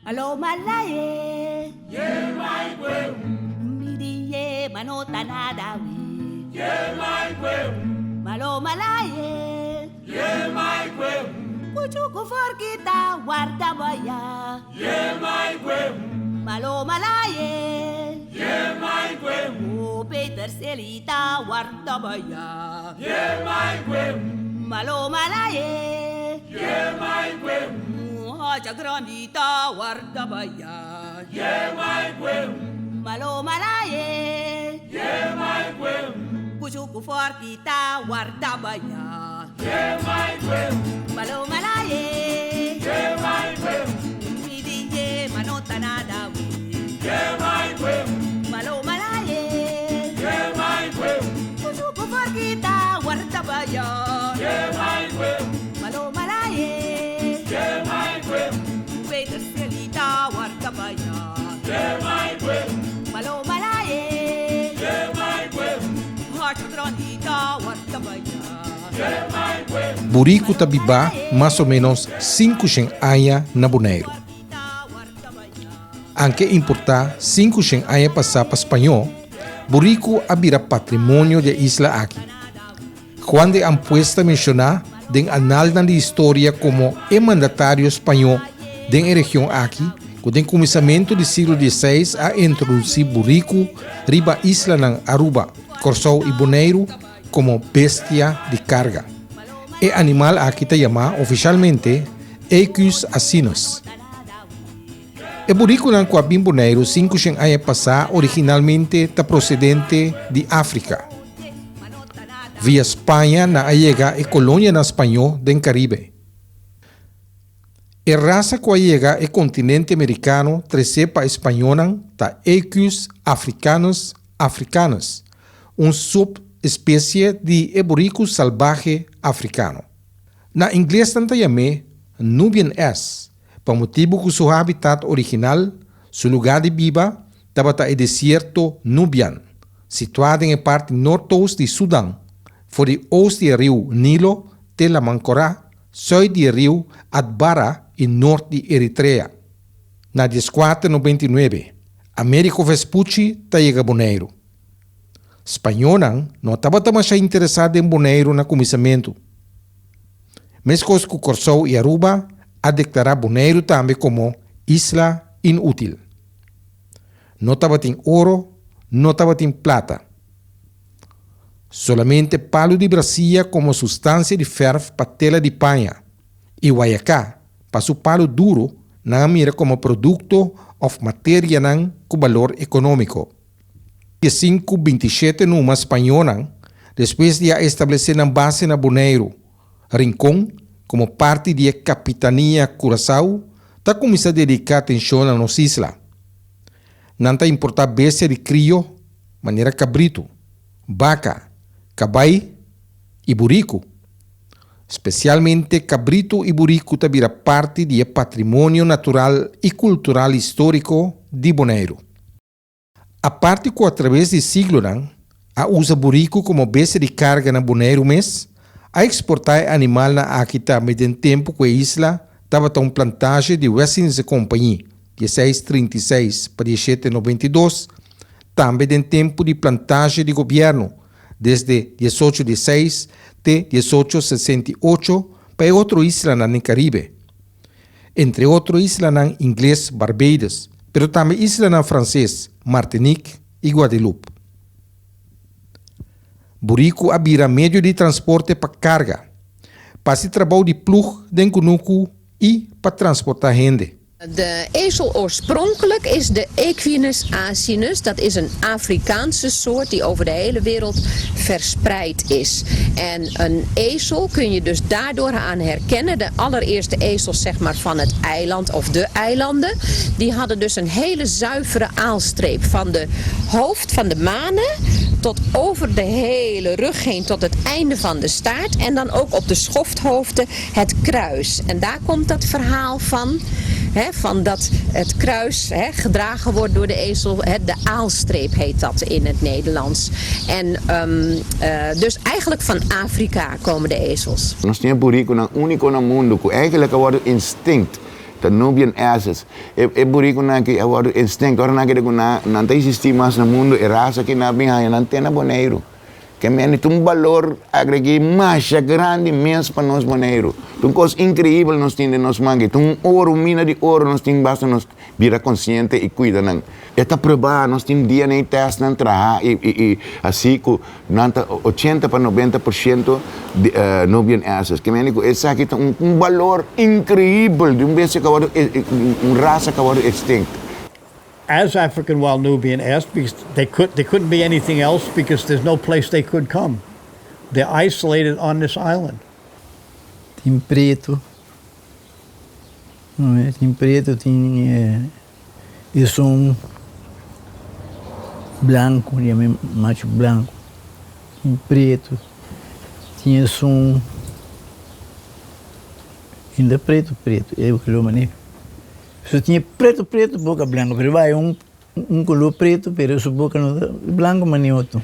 Malo malaye. Midiye manota nada we. Malo malaye. Kuchuku forkita guarda baya. Malo malaye. O Peter Celita guarda baya. Malo malaye. Hacha grandita guarda baya. Malo malaye. Kuchuku forkita guarda baya. Malo malaye. Midiye manota nada we. Malo malaye. Kuchuku forkita guarda baya. Malo malaye. Peter Celita guarda baya. Malo malaye. Hacha grandita guarda baya. Buriku ta biba mas o ménos 500 aña na Boneiru. Aunke importá 500 aña pasá pa spañó, buriku a bira patrimonio di e isla aki. Juan de Ampués ta menshoná den analnan di historia komo e mandatario spañó den e region aki ku den kuminsamentu di siglo XVI a introdusí buriku riba islanan Aruba, Kòrsou i Boneiru komo bestia di karga. E animal aki ta yamá ofishalmente Equus asinus. E burikunan ku a bin Boneiru 500 aña pasá originalmente ta prosedente di Afrika. Via Spaña nan a yega e kolonianan spañó den Karibe. E rasa ku a yega e kontinente merikano tresé pa e spañónan ta Equus africanus africanus, un sub-espesie di e buriku salbahe afrikano. Na ingles nan ta yam'é Nubian ass pa motibu ku su habitat original, su lugá di biba, tabata e desierto Nubian, situá den e parti nortoost di Sudan, for di oost di e riu Nilo te Laman Korá, sùit di e riu Atbara i nort di Eritrea. Na 1499, Amerigo Vespucci ta yega Boneiru. Spañónan no tabata masha interesá den Boneiru na kuminsamentu. Meskos ku Kòrsou i Aruba a deklará Boneiru tambe komo isla inútil. No tabatin oro, no tabatin plata. Solamente palu di brasia komo sustansia di fèrf pa tela di paña i wayaká pa su palu duru nan a mira komo produkto òf materianan ku balor ekonómiko. E 527 numa spañónan, despues di a establesé nan base na Boneiru, Rincon, komo parti di e Kapitania Curaçao, ta kuminsá dediká atenshon na nos isla. Nan ta importá bestia di krio manera kabritu, baka, kabai i buriku. Spesialmente kabritu i buriku ta bira parti di e patrimonio natural i kultural históriko di Boneiru. Aparte ku atraves di siglonan a usa buriku komo bestia di karga na Boneiru mes, a eksportá e animalnan aki tambe den tempu ku e isla tabata un plantage di West Indische Compagnie, 1636 pa 1792, tambe den tempu di plantage di gobièrnu, desde 1816 te 1868 pa e otro islanan den Karibe. Entre otro islanan ingles Barbados, pero tambe islanan franses Martinique i Guadeloupe. Buriku a bira medio di transporte pa karga, pa hasi trabou di plug den kunuku i pa transportá hende. De ezel oorspronkelijk is de Equinus asinus. Dat is een Afrikaanse soort die over de hele wereld verspreid is. En een ezel kun je dus daardoor aan herkennen. De allereerste ezels zeg maar, van het eiland of de eilanden. Die hadden dus een hele zuivere aalstreep. Van de hoofd van de manen tot over de hele rug heen tot het einde van de staart. En dan ook op de schofthoofden het kruis. En daar komt dat verhaal van. Hè, van dat het kruis hè, gedragen wordt door de ezel. Hè, de aalstreep heet dat in het Nederlands. En dus eigenlijk van Afrika komen de ezels. Nos tin burikunan úniko na mundu ku eigenlijk a wòrdu instinct. Ta Nubian asses. E e burikunan aki a wòrdu extinct. Ora nan kere ku nan nan ta eksistí mas na mundu, e rasa aki nan a bin haña nan te na Boneiru. Ke mende ta un balor agregí masha grandi mes pa nos Boneiru. Ta un kos inkreibel nos tin den nos man aki. Ta un oro, un mina di oro nos tin basta nos bira konsiente i kuida nan. E ta probá, nos tin DNA testnan traha i i i hasi ku nan ta ochenta pa 90% di Nubian asses. Ke mende ku esaki ta un un balor inkreibel di un bestia ku a wòrdu un rasa ku a wòrdu extinct. As African Wild Nubian ass because they could they couldn't be anything else because there's no place they could come. They're isolated on this island. Tin pretu, tin pretu, tin esun blanku, yama machu blanku, tin pretu, tin esun inda pretu pretu, e color manera. Su tinha preto preto boca blanco pero bai un un color preto pero su boca no ta blanco mane otro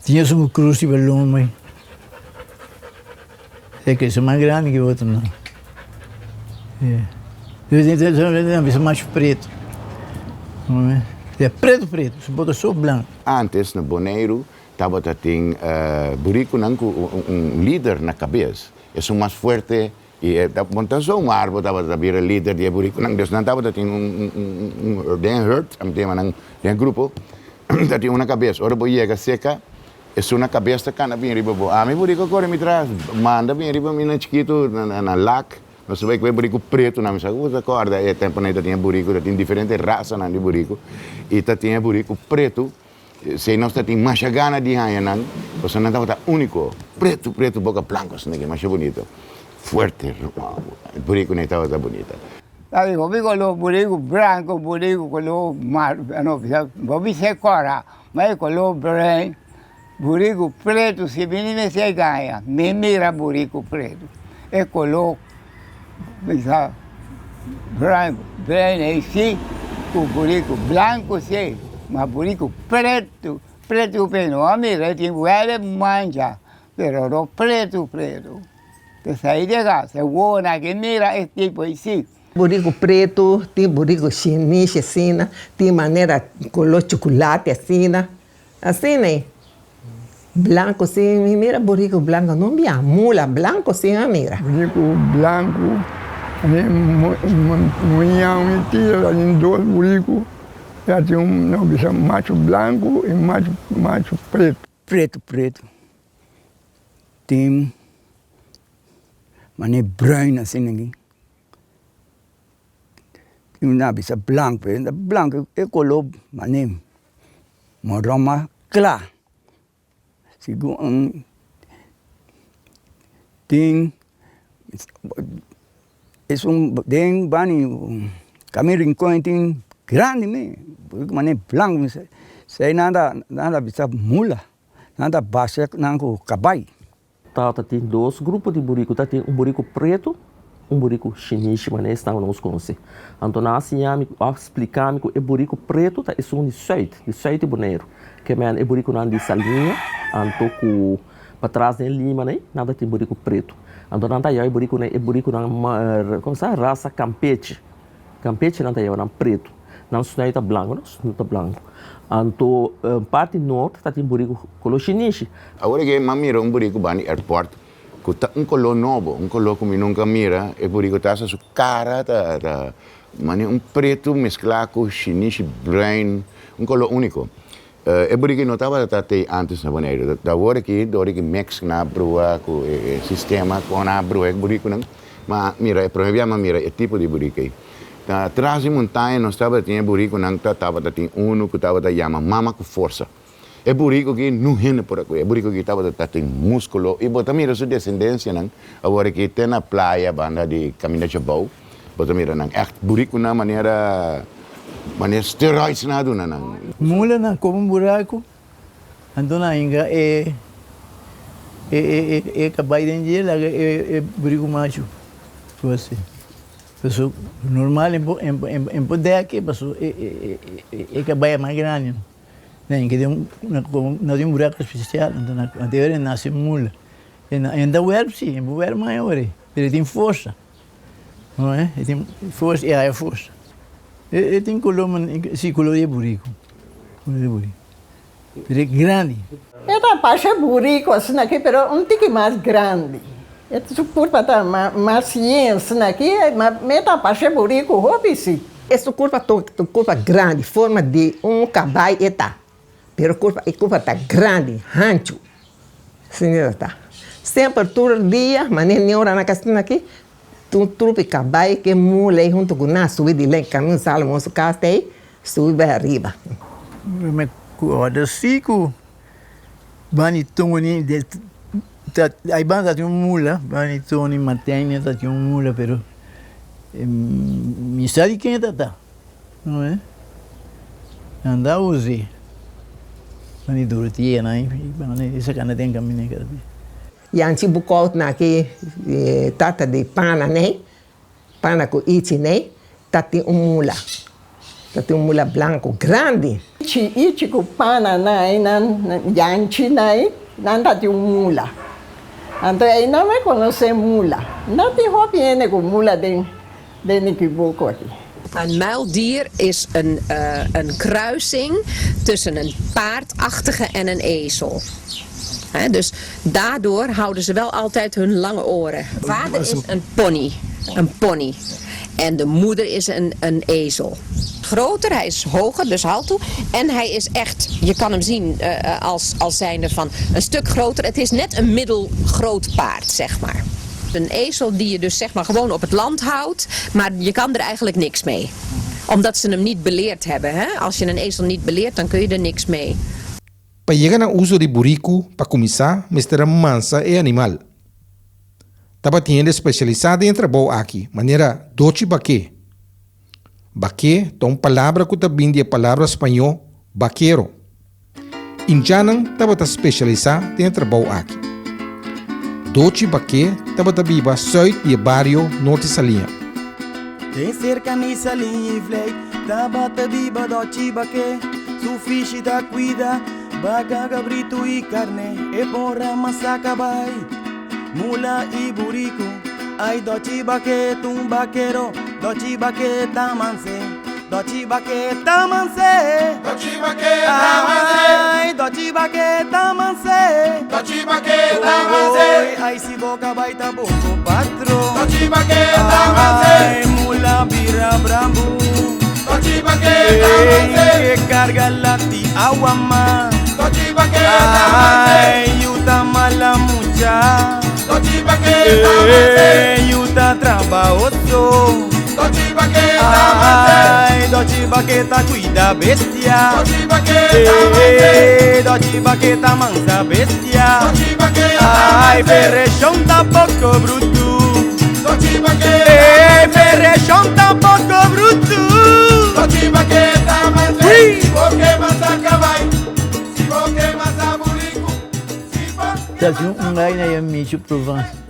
tinha su cruz riba lomba e ke su mas grandi ke otro nan e mas preto preto preto su boca so blanco. Antes na Boneiru tabata tin burikunan ku un lider na kabes, esun mas fuerte I e ta bon ta zomaar bo tabata bira lider di e burikunan. Dus nan tabata tin un un den herd, a mi ta yama nan den e grupo, ta tin una kabes. Ora bo yega seka, esun na kabes ta kana bin riba bo. Ami buriku a kore mi tras, manda bin riba mi nan chikitu na lak. Nos ta bai ku e buriku pretu nan. Mi sa ku bo ta kòrda e tempunan ei ta tin e buriku, ta tin diferente rasanan di buriku. I ta tin e buriku pretu. Si nos ta tin masha gana di haña nan, pasobra nan tabata úniko, pretu pretu, boka blanku asina ke masha bunito, fuerte, e burikunan tabata bunita. Ta di hopi koló, buriku blanku, buriku koló mar, no, bo bisa e kòrá, ma e koló bruin, buriku pretu si bini mester gaña, mi mira buriku pretu, e koló bisa bruin, bruin ei si, ku buriku blanku si, ma buriku pretu, pretu pe no a mira, e tin wèlè mancha, pero no pretu pretu. P'esei di aka, se wona ke mira e tipo ei si. Buriku pretu, tin buriku shinishi asina, tin manera koló chukulati asina. Asina e blanco si mi mira burico blanco no bia mula blanco si mi a mira. Burico blanco mi mi tio ta tin dos burico ya tin un nan bisa macho blanco y macho macho preto. Preto preto tin mane bruin asina aki. Tin un a bisa blanco pero no ta blanco e color mane moron mas cla segun tin esun den bani caminda rincon tin grandi mes mane blanco esey nan ta bisa mula nan ta basa nan cu cabai. Tata tin dos grupo di buriku, ta tin un buriku pretu, un buriku shinishi manera esnan ku nos konosé. Anto nan a siña mi òf splika mi ku e buriku pretu ta esun di sùit, di sùit di Boneiru. Ke men e burikunan di Saliña, anto ku patras den Lima nei, nan ta tin buriku pretu. Anto nan ta yama e burikunan e burikunan komo sa rasa Campeche. Campeche nan ta yama nan pretu. Nan snuit ta blanku, no? Snuit ta blanku. Anto parti nort ta tin buriku koló shinishi. Awor ke mi a mira un buriku banda di airport ku ta un koló nobo, un koló ku mi nunka a mira, e buriku ta hasta su kara ta ta manera un pretu mesklá ku shinishi bruin, un koló úniko. E buriku no tabata ta tei ántes na Boneiru. Ta awor aki dor di ki mix nan a brua ku e sistema kon nan a brua e burikunan, mi a mira e promé bia mi a mira e tipo di buriku ei. Ta tras di montaña nos tabata tin e burikunan ta tabata tin unu ku tabata yama mama ku forsa. E buriku aki no hende por a ku'e. E buriku aki tabata ta tin muskulo i bo ta mira su desendensianan awor aki te na playa banda di Kaminda Chabou. Bo ta mira nan ègt burikunan manera manera steroids nan a duna nan. Mula nan koba un buraku, anto nan hinka e e e e kabai den dje laga e e buriku machu kose. Paso normal e por dèk paso e e e kabai a mas grandi. Nan hinka den un den un buraku spesial anto nan e nase mula. E ta wèrp si, e por wèrp mas ora, pero e tin forsa. No e tin forsa, e haya forsa. E tin koló, si koló di e buriku, koló di e buriku. Pero e grandi. E ta parse buriku asina aki, pero un tiki mas grandi. E su kurpa ta mas yen asina aki, ma e ta parse buriku hopi si. E su kurpa ta un kurpa grandi, forma di un kabai e ta, pero kurpa e kurpa ta grandi, hanchu, asina e ta. Semper tur dia, manera ni ora nan asina aki, tur trupi kabai ke mula ei huntu ku nan subi di len kaminda Salomon su kas ta ei, Subi bai ariba. Mi corda si cu bani Tony ta ay banda tin un mula bani Tony Martijn ta tin un mula pero mi sa di ken ta ta no eh anda uzi bani Dorothea nan bani esa cana den camina cada dia. Yanchi Bukout na ki tata di pana nei Pana ku Ichi nei ta tin un mula. Ta tin un mula blanku grandi. Ichi, Ichi ku Pana nai nan Yanchi nai nan ta tin un mula. Anto einan mi konosé mula. No tin hopi hende ku mula den den Nikiboko aki. Een muildier is een een kruising tussen een paardachtige en een ezel. Dus daardoor houden ze wel altijd hun lange oren. Vader is een pony, een pony. En de moeder is een, een ezel. Groter, hij is hoger, dus halt toe. En hij is echt, je kan hem zien als, als zijnde van een stuk groter. Het is net een middelgroot paard, zeg maar. Een ezel die je dus zeg maar gewoon op het land houdt, maar je kan er eigenlijk niks mee. Omdat ze hem niet beleerd hebben. Hè? Als je een ezel niet beleert, dan kun je er niks mee. Pa yega na uso di buriku, pa kuminsá mester a mansa e animal. Tabatin hende spesialisá den e trabou aki, manera Dochi Baké. Baké ta un palabra ku ta bin di e palabra spañó bakero. Indjannan tabata spesialisá den e trabou aki. Dochi Baké tabata biba sùit di e bario Norte Saliña. Den serka ni Saliña i Vlei tabata biba Dochi Baké. Su fishi ta kuida baka, kabritu i karné. E por ramasa kabai, mula i buriku. Ai Dochi Baké ta un bakero, Dochi Baké ta manse. Dochi Baké ta manse. Dochi Baké ta manse. Ai Dochi Baké ta manse. Dochi Baké ta manse. Ai si bo kabai ta boko patron. Dochi Baké ta manse. Ai mula bira brambu. Dochi Baké ta manse. E karga lati awa mas. Dochi Baké ta manse. Ai yu ta mala mucha. Dochi Baké ta manse. Yu ta trabahoso. Dochi Baké ta manse. Ai Dochi Baké ta kuida bestia. Dochi Baké ta manse. Dochi Baké ta mansa bestia. Dochi Baké ta Ai manse. Fereshon ta poko brutu. Dochi Baké Ei Fereshon ta poko brutu. Dochi Baké ta manse. Si bo ke mansa kabai, si bo ke mansa buriku, si bo Ta tin un gai na Michu Provence.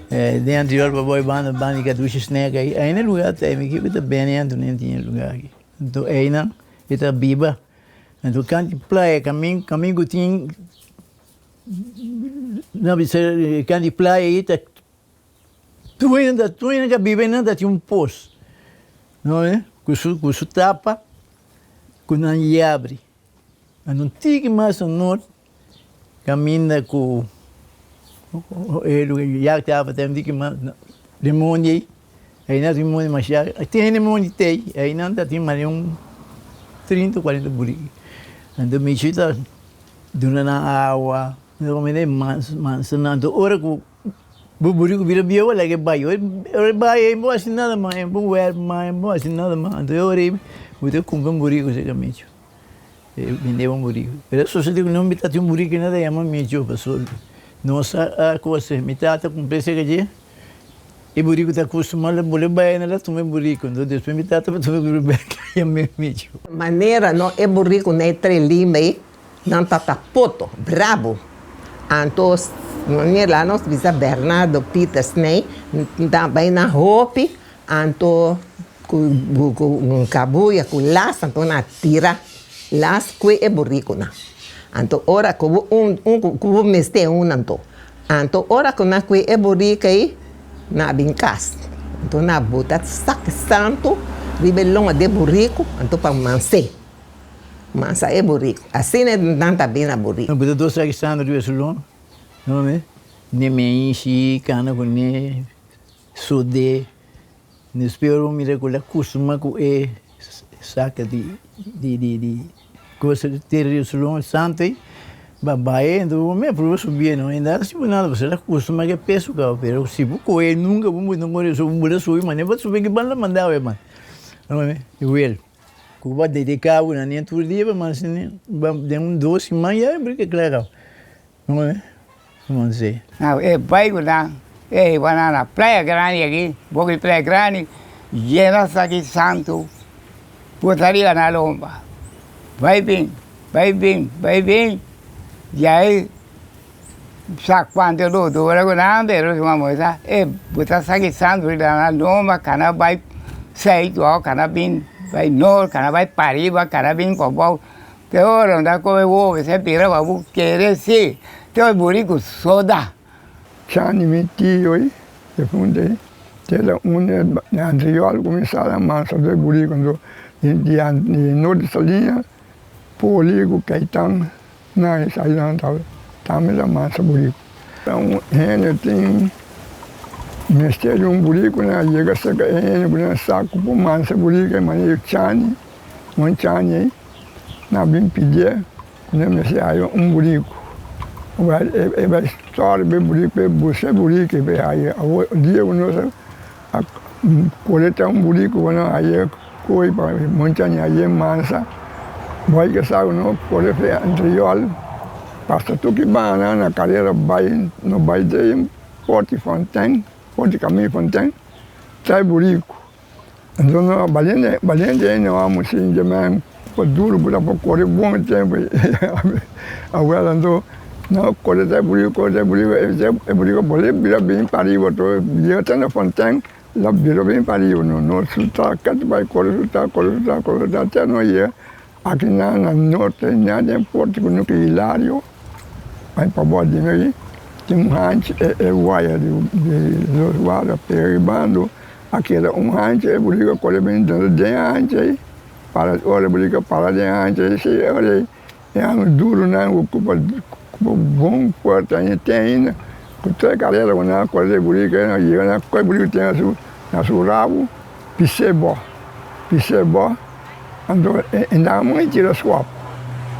Den anterior pa boy banda banda di Katusha Snack ei. Ei na lugar ta mi kico ta bene anto nen tin e lugar aki. Anto einan e ta biba. Anto kanti playa camin camin cu tin no bisa kanti playa ei ta tur hende tur hende ta biba einan ta tin un pos no cu su cu su tapa cu nan yabri. Anto un tiki mas na nort Caminda cu e lugar ya tabata un tiki mas den mondi ey, eynan tin mondi masha, tin hende mondi tey, eynan ta tin mas un trinta o cuarenta buriki. Anto michi ta duna nan awa, mansa nan, anto ora cu bo buriku bira bieu a laga e bai, ora e bai ey bo haci nada mas, e bo werp mas, e bo haci nada mas, anto e ora ey bo ta cumpra un buriku cerca michi. E bendeba un buriku. Pero sosodé ku no mi tata un buriku no ta yama Micho pasobra nos a kose. Mi tata kumpr'é serka dje, e buriku ta kustumá la bole bai na la tuma e buriku. Enton despues mi tata pa tuma e buriku bèk a yam'é Micho. Manera no e buriku na e trelima ei, nan ta ta poto, brabo. Anto manera nos bisa Bernardo Pieters nei, ta bai na hopi Anto ku kabuya ku las anto nan a tira las kue e burikunan. Anto ora ku bo un ku bo mester un anto. Anto ora ku nan kue e buriko ei nan a bin kas. Anto nan a bota saki santu riba e longa di e buriku, anto pa mans'é. Mansa e buriku. Asina nan ta bini na buriku. Nan bota dos saki santu riba su longa, no me? Ne meishi, kana ku ne, sod'é. Despues ora bo mira ku el a kustuma ku e saka di di di di kos tera di su longa santu ei, ba bai enton bo mira prueba subi no ainda a sibi nada pasobra el a kustuma ku e peso kaba pero si bo kohe nunka bo no kore so bo ta subi manera bo ta subi ki banda mandau e man i wel ku bo a dediká bo na nen tur dia pa mas den un dos siman ya e brika kla kaba. Now e bai ku nan, e hiba nan na Playa Grandi aki, boka di Playa Grandi, yena saki santu, puta riba nan lomba. Bai bin, bai bin, bai bin, djai sa kuantu lo dura ku nan, pero suma moisa e buta saki santu riba nan lomba, kana bai seit wou, kana bin bai nort, kana bai pariba, kana bin pabou. Te ora no ta come wowo esei bira pa bo kere si te ora buriku soda. Chani mi tio ei defunto ei tera un di antriol kuminsá na mansa do e buriku anto di norte Saliña Poli ku Keitan nan esei nan tabata tambe ta mansa buriku. Un hende tin mester di un buriku nan a yega serka e hende ku nan sa ku por mansa buriku e manera Chani un Chani ei. Na bin pidié ku nan mester haya un buriku. E bai sòru pa e buriku, pa e buska e buriku e bai haya. Awor dia ku nos a kolektá un buriku ku nan haya koi pa montaña haya mansa, bo hay ke sa ku no kore fe antriòl pasa tur ki banda na karera bai no bai den Forti Fontein, Forti Kamin Fontein, trae buriku. Anto no baliente baliente ainda wou sinti men por duro ku ta por kore bon tempu awel anto nan kore ta e buriku kore ta e buriku e buriku a bole bira bin pariba to yega te na fonten la bira bin pariba no no su ta kèt bai kore su ta kore su ta kore su ta te no yega aki nan na norte nan den forte ku nuke Hilario bai pabou di mi tin un hanchi e waya di los wara pega ribando. A keda un hanchi e buriku a kore bini dentro den e hanchi ei, para ora e buriku a para den e hanchi ei si ora ei e anu durunan ku kupa kupa bon fuerte ainda ten ainda ku tur e karera ku nan a kore den e buriku ei nan yega nan kohe e buriku ten na su na su rabu pis'é bo pis'é bo anto e nan a tira skòp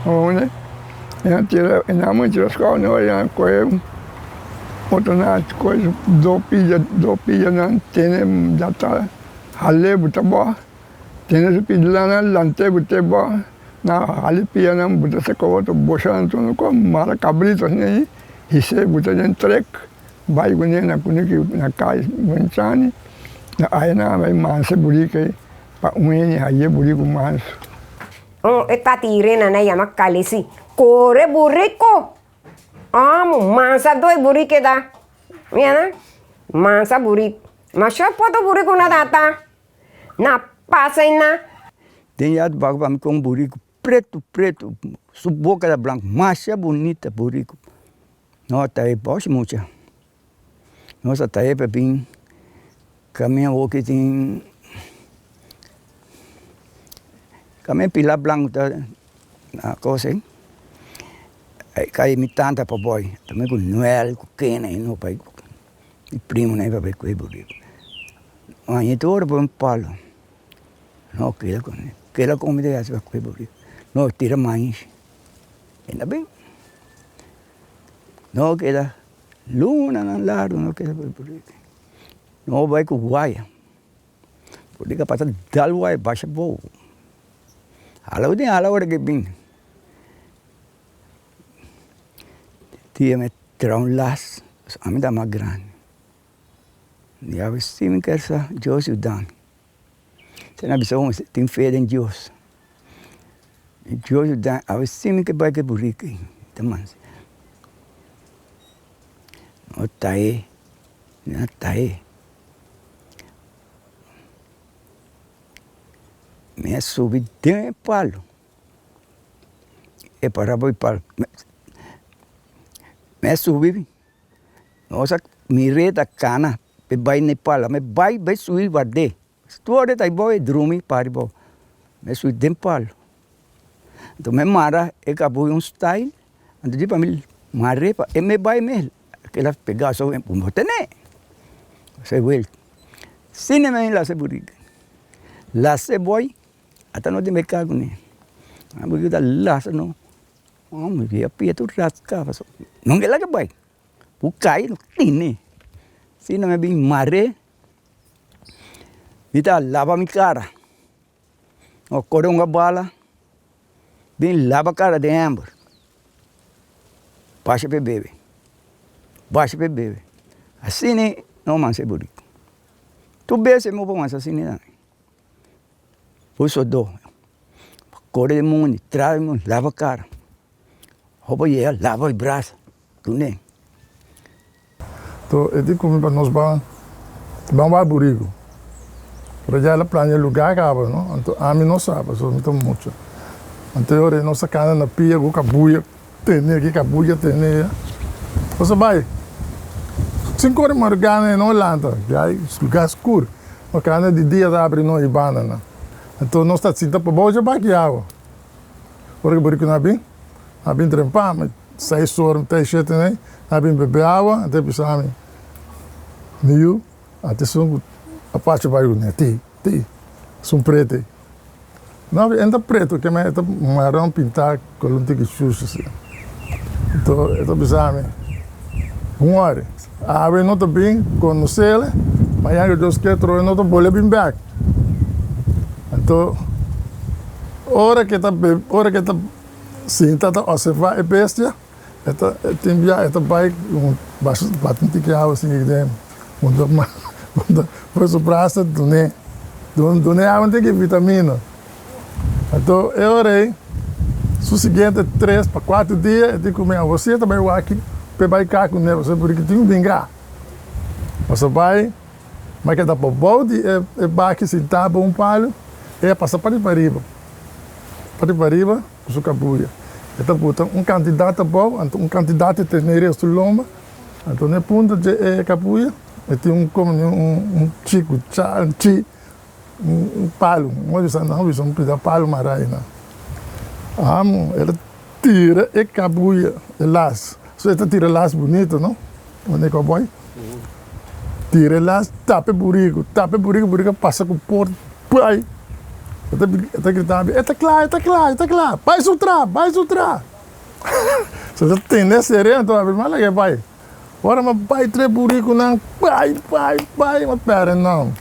e nan tira e nan a tira skòp nan kohe. Otro nan koe do pia do pia nan tene ya ta hal'é bo ta bo, tene su pia nan lant'é bo te bo, nan hal'é pia nan bo ta saka otro bosha nan tur ku mara kabrito asina ei his'é bo ta den trek bai kuné na kuné ki na kai Bonchani na aya nan a bai mansa buriko ei pa un hende haye buriko manso. E tati Irena na yama Kalesi, Kore buriko! Amo, mansa doi buri keda. Mira na, mansa buri. Masha poto buri ku na tata. Na pasa i na. Den yard bak pa mi kon buriku pretu pretu su boka ta blanku masha bunita buriku no ta e boshi mucha nos a trae pa bin kaminda awoki tin kaminda pila blanku ta na kos ei. Kai mi tanta pa boi, tambe ku Noel ku Kena i no pai mi primonan i papia ku e buriku. Aña tur ora pon palo, no keda ku keda ku mi ta yasi pa ku e buriku, no tira mainshi, e na bin, no keda lunanan largu no keda ku e buriku, no bai ku waya, buriku a pasa dal waya basha abou, hala ku tin hala ora ke bin. Tia mi traha un las, ami ta mas grandi. Mi a si mi ker sa Dios yuda mi. Asina mi bisa bo tin fe den Dios. Dios yuda mi, awe si mi ke bai ku e buriko ei, ta mansa. No ta e, no ta e. Mi a subi den e palo. E para bo pal mi a subi nos a mir'é ta kana. P'e bai na e pala. Mi bai bai subi ward'é. Tur ora e ta abou e drumi para abou. Mi subi den palo. Anto mi mara e kabuya un style, anto di pa mi mar'é pa e mi bai mes kila pega so bo no tene. Esei welta. Asina mi lasa e buriku. Lasa e boi, ata no tin meka kuné. E buriku ta lasa no. Mi a pia tur raska pasobra nunka e laga bai. Bu kai no tene. Asina mi a bin mar'é, mi ta laba mi kara. No kore un bala, bin laba kara den ember. Basha p'e bebe, basha p'e bebe. Asina no mansa e buriku. Tur bes e por mansa asina tambe. Por sodó, kore den mondi, tra den mondi, laba kara. Hopi a yega laba e brasa. Tune. To e di kumi pa nos ban ban wak buriku. Pero ya el a plania lugá kaba no, anto ami no sa pasobra mi ta mucha. Anto e ora nos a kana na pia ku kabuya tene aki kabuya tene aya. Nos a bai sinku ora di marugá no lanta ya lugá skur. Nos kana di dia ta abri no i banda nan. Anto nos ta sinta pabou dje baki awa. Ora ku burikunan a bin, a bin trempa. Seis ora, te shete nei, a bin bebe awa, a te bisa mi, Mi yu, a te esun ku a pacha bai ku ne, ti, ti, esun pretu ei. No, e no ta pretu, ke men e ta maron pintá kolo un tiki shushi asina. Anto e ta bisa mi, Un ora, awe no ta bin konosel, mañana ku Dios ke trohe no ta bolbe bin bèk. Anto ora ke ta ora ke ta Sinta ta observá e bestia, e ta tin bia e ta bai bati un tiki awa asina den hunta hunta pone su brasa dun'é, dun'é awa un tiki vitamina. Anto e ora ei su siguiente tres pa kuater dia e tin kume awa si e ta bai wak p'e bai kaka kuné pasobra porque tin ku bingá. Pasobra bai ma keda pa bou di e baki sintá bo un palu e a pasa parti pariba. Parti pariba ku su kabuya. E ta buta un kantidat abou, anto un kantidat e tene restu lomba. Anto na e punta dje e kabuya e tin un komo di un chi ku cha, un chi, un palu, un bisa nan bisa un pida palu mará einan. Amo, el a tira e kabuya, e las. So e ta tira las bunito no, manera kòbòi. Tira e las, tapa e buriku, tapa e buriku, buriku a pasa ku por pai. E ta e ta grita mi, e ta kla, e ta kla, e ta kla, bai su tra, bai su tra. So ta tende sere anto a mi laga e bai. Ora mi a bai tra e burikunan, bai, bai, bai, mi a pèrdè nan.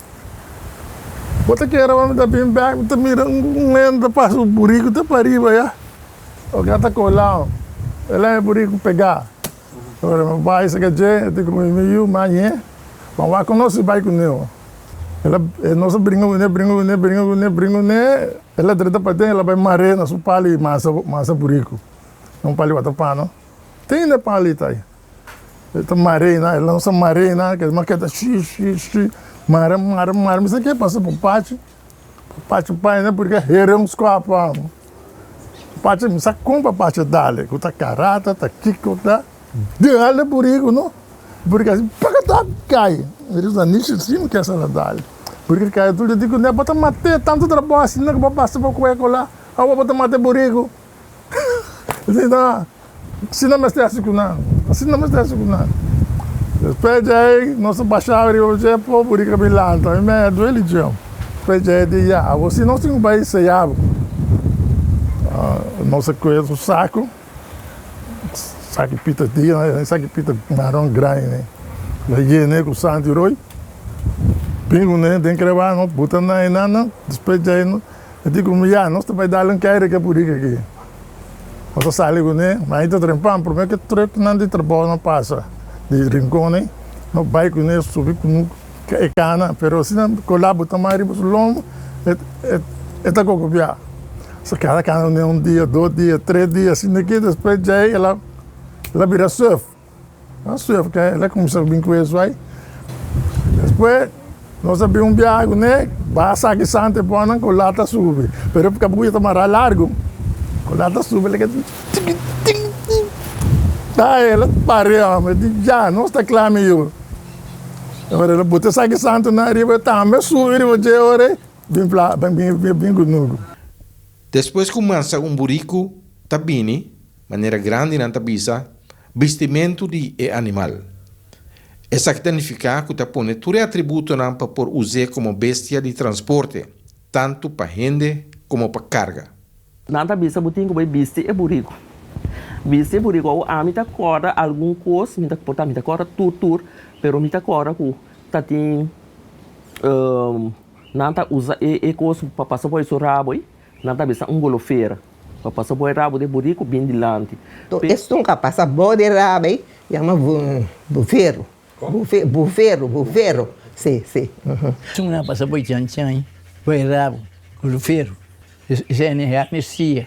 Bo ta kere ora mi ta bin bèk, mi ta mira un hende ta pasa un buriku te pariba ya. Oca ta kola, el a e buriku pegá. Ora mi bai saka dje, e di ku mi, mi yu, mañe, ma wak ku nos si bai ku neo. El a, e nos a bringa kuné, bringa kuné, bringa kuné, bringa kuné, el a drenta paden, el a bai mar'é na su pali masa, masa buriku. Na un pali watapano. Tin e pali ta ei. E ta mar'é na, el a nos a mar'é na, ke mas keda shi, shi, shi, mara, mara, mara, mi sa ke pasa pa pachi. Pachi pai porque here un scuapa. Pachi mi sa con pa pachi dale, cu ta carata, ta kico ta dale burico no. Burico asi pacata cay. Mi di nishi si mi kier sa dale. Burico cay tur di dico ne bo ta mate tanto trabao asina cu bo pasa pa cueco la, awo bo ta mate burico. Asina, asina mester hasi cu nan, asina mester hasi cu nan. Despues di ei nos a basha riba dje po burico a bin lanta, mi mei a dueli dje. Despues di ei di ya, awo si nos tin cu bai seya bo. Nos a coge su saco, saco pita dia, saco pita maron grandi, nos a yene cu santo y rooi, bin cune den creba, nos buta nan einan, despues di ei. E di ku mi, Ya, nos ta bai dal un kèri ke purica aki. Nos a sali kuné, ma ai ta trempan, promé ke trùknan di trabou nan pasa di Rincon ei, nos bai kuné subi ku e kana, pero asina kolá bo ta mai riba su lombo, e ta kokobiá. Nos a keda kana kuné un dia, dos dia, tres dia, asina aki, despues djei el a bira sùf. A sùf ke el a kuminsá bin ku e suai. Despues nos a bin un biaha kuné, ba saki sante pònan ku lata subi, pero e kabuya ta mará largu, ku lata subi el a keda tiki tiki tiki, ta el a pare hòmber, di ya nos ta kla mi yu. Ora el a buta esaki santunan ariba tambe subi riba dje ora ei bin pla bin bin kunuku. Despues ku mansa un buriku ta bini, manera grandinan ta bisa, bistimentu di e animal. Esaki ta nifiká ku ta pone tur e atributonan pa por us'é komo bestia di transporte, tantu pa hende komo pa karga. Nan ta bisa bo tin ku bai bisti e buriku. Bisti e buriku. Awor ami ta kòrda algun kos, mi ta por ta mi ta kòrda tur tur, pero mi ta kòrda ku ta tin nan ta usa e e kos pa pasa por su rabo ei, nan ta bisa un golofera pa pasa por e rabo di e buriku bin dilanti. To esun ka pasa bou di rabo ei yama bufero, bufero, bufero, si, si. Esun nan pasa por chan chan bou e rabo, golofero. Esei e amnistia.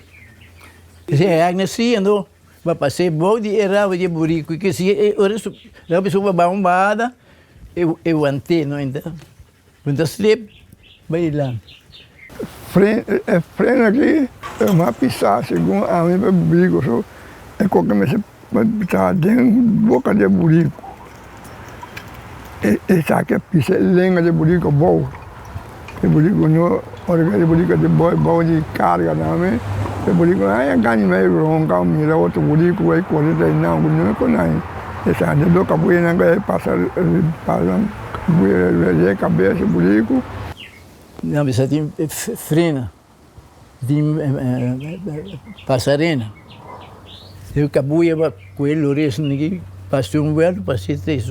Esei e amnistia no ba pas'é bou di e rabo di e buriku ke si e ora su rabo su ba un bada e want'é no enta bo ta slip bai dilanti. Fren e freno aki e mas pisá segun ami pa e buriku so e koke mester ta den boka di e buriku esaki a pisa e lenga di e buriku abou. E buriku no ora ku e buriku a bou bou di karga tambe e buriku a haña gana mei ronka mira otro buriku bai kore ta einan ku no ku nan e sa de do kabuyanan ku e pasa pasa kabuya kabes e buriku. Nan bisa tin frena tin pasarena e kabuya ba ku e lores niki pasa un vuelta pasa e tres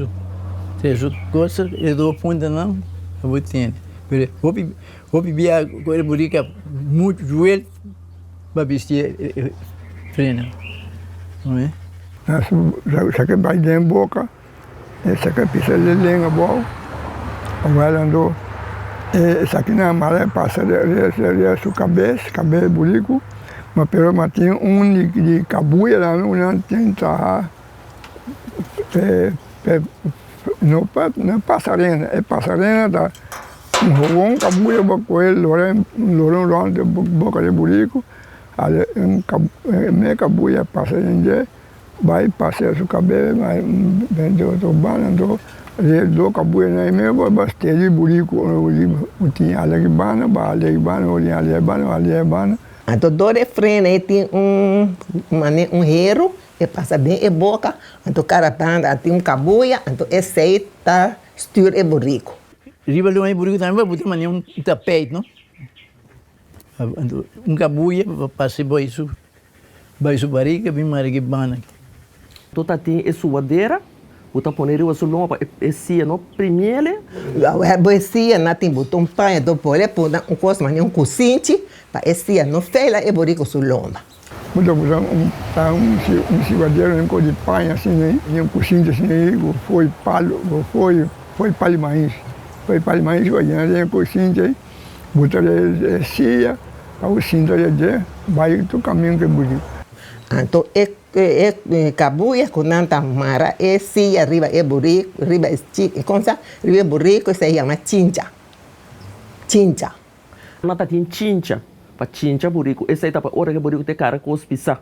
cosa e dos puntanan bo tene pero hopi hopi bia ku e burika muchu vuelta ba bisti e frena. Sa ke bai den boka. Esaki a pisa e lenga abou, awel anto esakinan mara e pasa riba su kabes, kabes di buriku, ma pero ma tin un di kabuya tambe ku nan tin traha no pa no pasarena, e pasarena ta un hobon kabuya bo kohe lora lora rònt di boka di buriku, me kabuya pasa den dje. Bai pasea su kabel ma bende otro banda anto do kabuya na e meo bo stedi buriku bo tin ale aki banda bo ale aki banda bo tin ale aki banda bo ale aki banda. Anto dor e frena e tin un mane un heru e pasa den e boka anto kada banda a tin un kabuya anto esei ta stuur e buriku. Riba luna e buriku tambe bo ta mane un tapijt no anto un kabuya pa pasa bai su. Bai su bariga bin mari ki bana ki. To ta tin e suadera ku ta pone riba su lomba pa e sia no primiele. Awe bo e sia na tin boton paña to por e puna un kos manera un kusinchi pa e sia no fela e borico su lomba. Bo ta usa un un suadera un kos di paña asina ei un kusinchi asina ei ku foi palo ku foi foi palo di mais foi palo di mais bo yena den e kusinchi ei. Bo ta e sia pa bo sinta di dje bai tur kamin ku e budi. Anto e e kabuya ku nan ta mara e sia riba e buriku riba e chi konsa riba e buriku esei yama chincha chincha. Nan ta tin chincha pa chincha buriku esei ta pa ora ku e buriku ta e kara kos pisá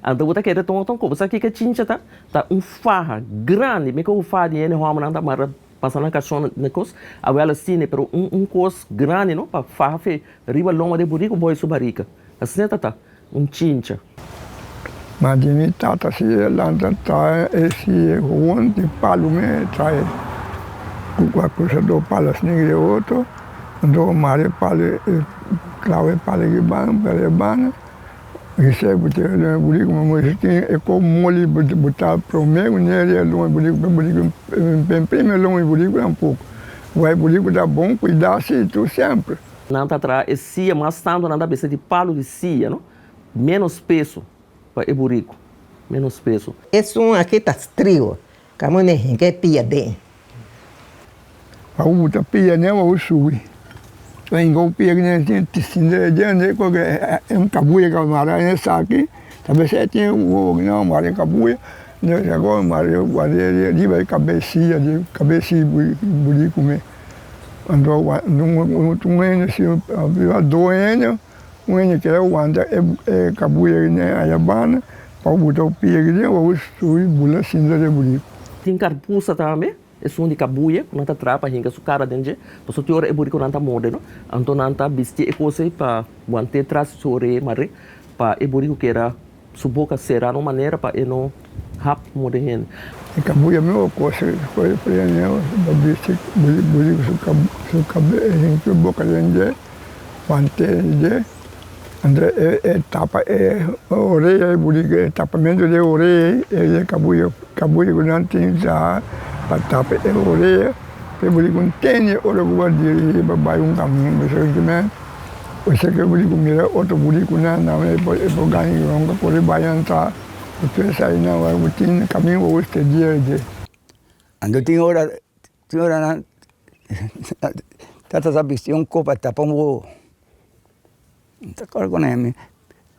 anto bo ta kere tuma ton kobo sa kiko e chincha ta ta un faha grandi mi ku faha di hende hòmbernan ta mara Pasa nan kachon na kos awel asina pero un un kos grandi no pa faha fe riba lomba di buriku boy su barika asina ta ta un chincha. Ma di mi tata si e lanta trae e si e gewoon di palu me trae ku a krusa do palu asina di otro anto mara e palu e klawa e palu aki banda pera e banda. Esei bo ta luna buriku ma bo tin e ko moli bo ta prome ku neri a luna buriku pa buriku prime luna buriku tampoco wai buriku ta bon kuida si tur semper. Nan ta traha e sia mas tantu nan ta bisa di palu di sia no menos peso pa e buriku menos peso. Esun aki ta striu, kaminda e hinka e pia den. Pa bo ta pia ne bo subi ta hinka bo pia ne tin sinta e djende porque e un kabuya ka mara den esaki ta bes e tin wowo no mara e kabuya ago mara riba e kabesia di kabesi buri kume anto un hende si dos hende un hende kere wanta e kabuya ne aya banda pa bo ta pia bo subi bula sinta den buriku. Tin karpusa tambe. Esun di kabuya ku nan ta traha pa hinka su kara den dje, pasobra tin ora e burikonan ta morde no, anto nan ta bisti e kos ei pa want'é tras di su orea mar'é pa e buriku keda su boka será na un manera pa e no hap morde hende. E kabuya mi kos ku e prende pa bisti buriku su hinka su boka den dje, want'é den dje. Anto e tapa e orea e buriku e tapamentu di e orea ei e kabuya kabuya ku nan tin sa pa tapa e orea pa e buriku ntende ora ku bo dirigi pa bai un kaminda pasobra kimen ose ku e buriku mira otro burikunan nan e por e por gana ronka kore bai antra ku tur esainan ora ku tin kaminda ku bo stedie dje. Anto tin ora tin ora nan tata sa bisti un kopa tapa un wowo. Mi ta kòrda ku nan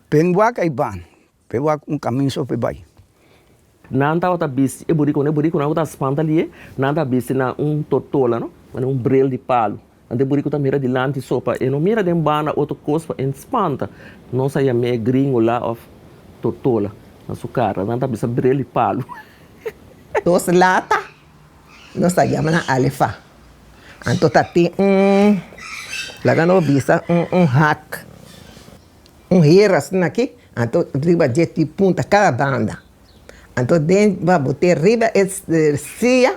pen wak ei ban, pen wak un kamin so pa e bai. Nan tabata bisti e burikunan, e burikunan ku ta spanta lié, nan ta bisti na un tortola no, manera un bril di palu. Anto e buriku ta mira dilanti so pa e no mira den banda otro kos pa e spanta. Nos a yam'é gringola òf tortola na su kara, nan ta bisa bril di palu. Dos lata Nos ta yama nan alefa. Anto ta tin un, laga nos bisa un un hak, un hera asina aki, anto riba dje tin punta kada banda. Anto den bo a bot'é riba e siya,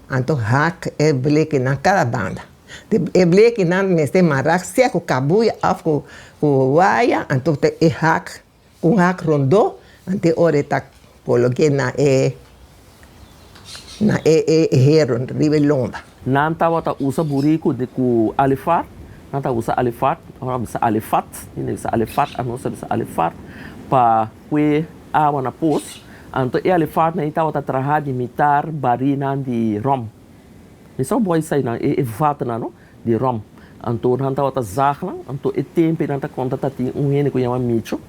anto hak e blekinan kada banda. E blekinan mester mara sea ku kabuya òf ku waya, anto ta e hak. Un hak rondó, anto e ora e ta kolog'é na e na e e hero riba e lomba. Nan tabata usa buriku di ku alefar, nan ta usa alefar, ora bisa alefat, hende bisa alefat, anos ta bisa alefar, pa kue awa na pos. Anto e alefatnan ei tabata traha di mitar barinan di ròm. Mi sa bo eseinan, e vatnan no. Di rom. Anto nan tabata zag nan, anto e tempe nan ta konta ta tin un hende ku yama Micho,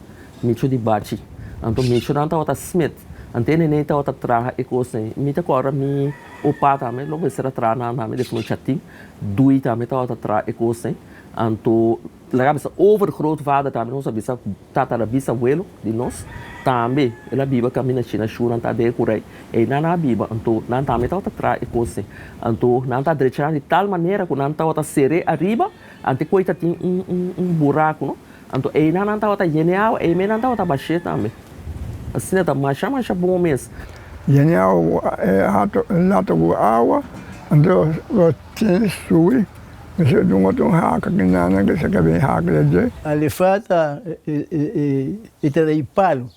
Micho di Bachi. Anto Micho nan tabata smit. Anto e nene tabata traha e kosnan. Mi ta kòrda mi opa tambe lo mester a traha nan tambe despues chatin. Dui tambe tabata traha e kosnan. Anto laga bisa overgrootvader tambe nos a bisa Tata na bisabuelo di nos tambe el a biba kaminda China Shunan ta den ku rei. Einan nan a biba, anto nan tambe tabata traha e kosnan. Anto nan ta drecha nan di tal manera ku nan tabata ser'é ariba, ante ku ei ta tin un un un buraku no. Anto einan nan tabata yene awa, ei mes nan tabata bash'é tambe. Asina ta masha masha bon mes. Yene awa e hato e lata ku awa, anto bo tin subi. Mester dun otro un haka ki nana ke sa ke bin haka de dje. Alifata e ta di palu.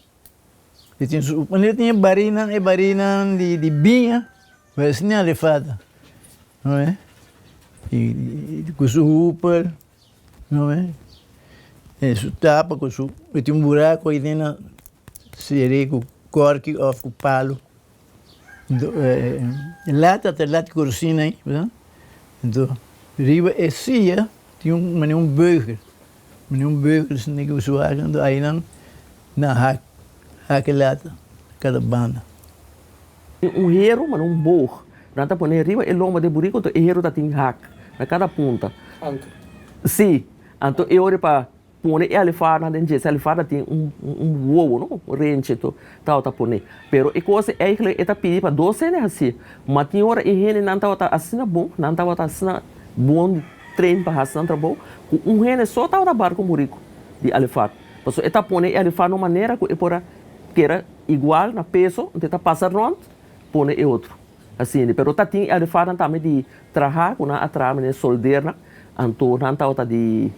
E tin su manera tin e barinan e barinan di di biña pero esei alifata no e i ku su hupel no e e su tapa ku su e tin un buraku ahi den na seri ku kòrki òf ku palu. E lata ta lata korsina ei, enton riba e siya tin un manera un beugel, manera un beugel asina ku su hak, enton ainan nan hak, hak e lata kada banda. Tin un heru manera un boog, nan ta pone riba e lomba di e buriku, enton e heru ta tin hak na kada punta. Si, anto e ora pa Pone e alifarnan den dje. E alifarnan tin un un wowo no, un renche to tabata pone. Pero e kos eigenlijk e ta pidi pa dos hende hasié. Ma tin ora e hendenan tabata asina bon, nan tabata asina bon di train pa hasi nan trabou, ku un hende so tabata bar ku un buriku di alifar. Pasobra e ta pone e alifar na un manera ku e por a keda igual na peso, anto e ta pasa rònt pone e otro. Asina. Pero ta tin e alifarnan tambe di traha ku nan a traha manera soldernan. Anto nan tabata di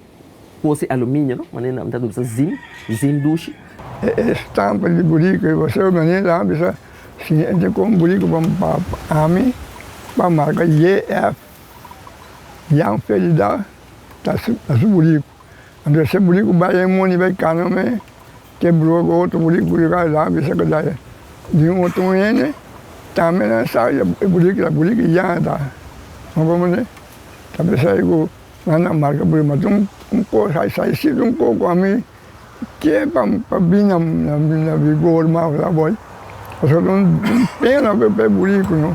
kosi aluminio no, manera nan ta bisa zin, zin dushi. E estampa di buriku e pasó manera nan bisa si hende kon buriku pa pa ami pa marka JF Jan Felida ta su ta su buriku. Anto ese buriku bai e moni bai kana me ke brua ku otro buriku nan bisa ku ta di un otro hende tambe nan sa e buriku ta buriku Jan ta. Ta pensai ku nan a marka buri ma un kos a sai si un koko ami ke pa pa bin na na vigor mas la boy pasobra un pena pa e buriku no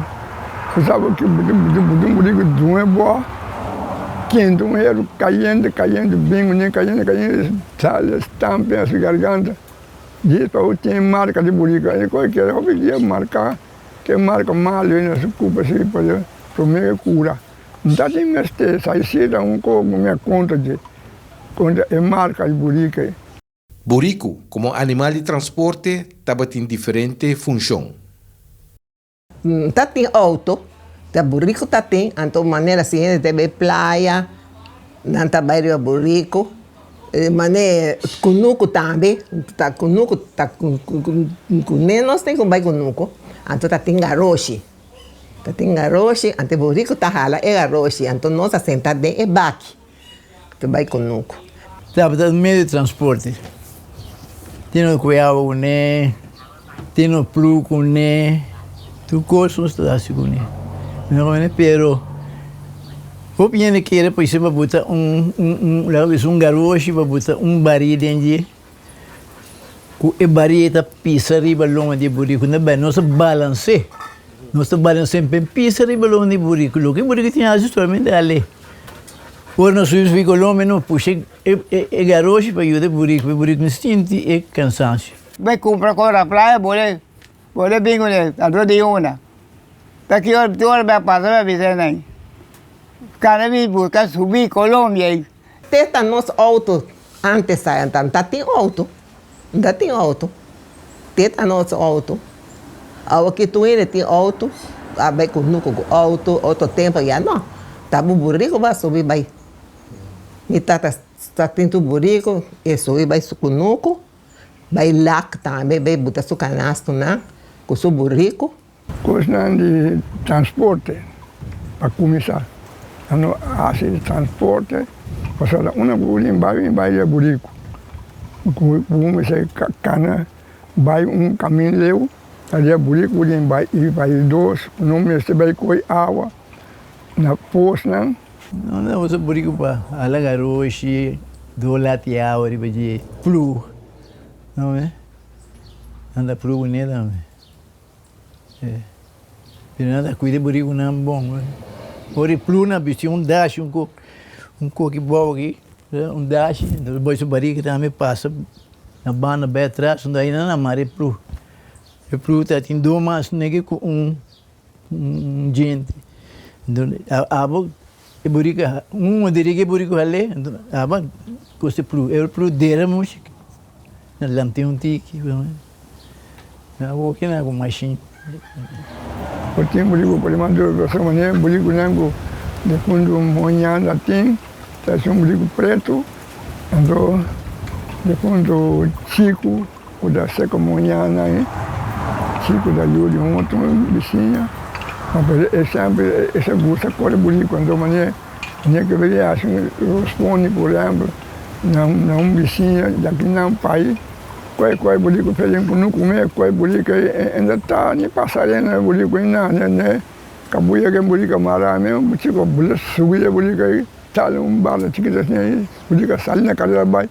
bo sa ki un buriku dun e bo kente un heru kayente kayente bin kuné kayente kayente sali stampi na su garganta djis pa bo tin e marka di buriku e kos keda hopi dia marka. Ke marka malu na su kurpa si pa promé ke kura. N ta tin mester sa si ta un kos ku mi a konta dje kontra e marka di buriku ei. Buriku komo animal di transporte tabatin diferente funshon. N ta tin outo, ta buriku ta tin, anto manera si hende ta bai playa nan ta bai riba buriku, manera kunuku tambe, ta kunuku ta kuné nos tin ku bai kunuku, anto ta tin garoshi, ta tin garoshi anto e buriku ta hala e garoshi anto nos a senta den e baki ta bai kunuku. Tabata un medio di transporte. Tin nos ku awa kuné, tin nos plu kuné, tur kos nos ta hasi kuné. Pero hopi hende kere pa esei pa buta un un laga bisa un garoshi pa buta un barí den dje ku e barí ei ta pisa riba loma di e buriku. No bai nos ta balans'é, nos ta balans'é pa e pisa riba loma di e buriku. Loke e buriku tin hasi solamente al'é. Ora nos subi subi Colombia nos pusha e garoshi pa yuda e buriku, pa e buriku no sinti e cansancio. Bai cumpra cos na playa bo le bo le bin cune anto di una ta ki ora tur ora bai pasa bai bisa nan cana bin busca subi Colombia ei. Te ta nos auto antes ta ta tin auto ta tin auto te ta nos auto awo ki tur hende tin auto a bai ku nuku ku auto otro tempo ya no ta bo buriku bo a subi bai mi tata ta tin su buriku e subi bai su kunuku bai lak tambe bai buta su kanastonan ku su buriku. Kosnan di transporte pa kuminsá. Nan no hasi transporte pasobra unda ku bo bai, bai di buriku. Ku bo mester kana bai un kamin leu, ta di buriku bo tin bai i bai dos, ku no mester bai kohe awa na posnan. Nan ta usa buriku pa hala garoshi, dola awa riba dje, plug, no me? Nan ta plug kuné tambe. Pero nan ta cuida e buricunan bon. Ora e pluna bisti un dashi un co un coki bou aki un dashi entonces bo su barica tambe pasa na banda bay atras entonces ahi nan a mara e plu. E plu ta tin dos mas negi cu un un djente entonces abo e burico un dirigi e burico hale entonces abo costa e plu e plu dera mucho na lamti un tiki. Na bo kina ku mashin. Por tin buriku por mas duru pasobra manera burikunan ku defuntu moña ta tin ta esun buriku pretu anto defuntu chiku ku ta seka moñanan ei chiku ta yu di un otro bisiña e semper e sa gusta kore buriku anto manera manera ke bini hasi rospondi por ehempel na un bisiña djaki nan pai. Koi koi buriku ferin ku no kume koi buriku e no ta ni pasa arena e buriku ei na ne ne kabuya ke buriku a mara me un chiko bula subi e buriku ei sali un barra chikito asin ei buriku a sali na karera bai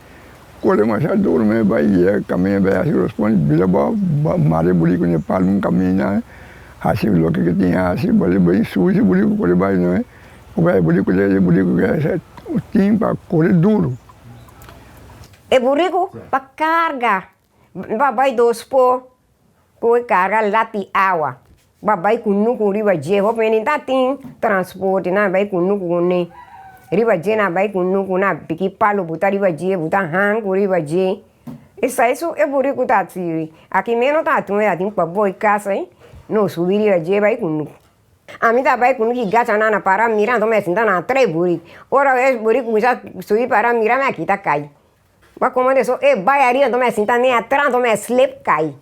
kore masha duru me bai yega kaminda bai hasi rospondi bira bo mara e buriku ne palma un kaminda hasi loke ke tin hasi bali bai subi si buriku kore bai no e buriku e buriku ke tin pa kore duru. E buriku pa karga pa bai dos po ku e karga lati awa pa bai kunuku riba dje hopi hende ta tin transporte nan a bai kunuku kuné riba dje nan a bai kunuku nan a piki palu buta riba dje buta hanku riba dje esei su e buriku ta sirbi aki meno ta tuma e ta tin pa boi kasa ei no subi riba dje bai kunuku. Ami ta bai ku mi ki gacha nan a para mira anto mi a sinta na tres burik. Ora e burik kuminsá subi para mira mi a kita kai. Bo a komand'é so e bai ariba anto mi a sinta ne atras anto mi a slip kai.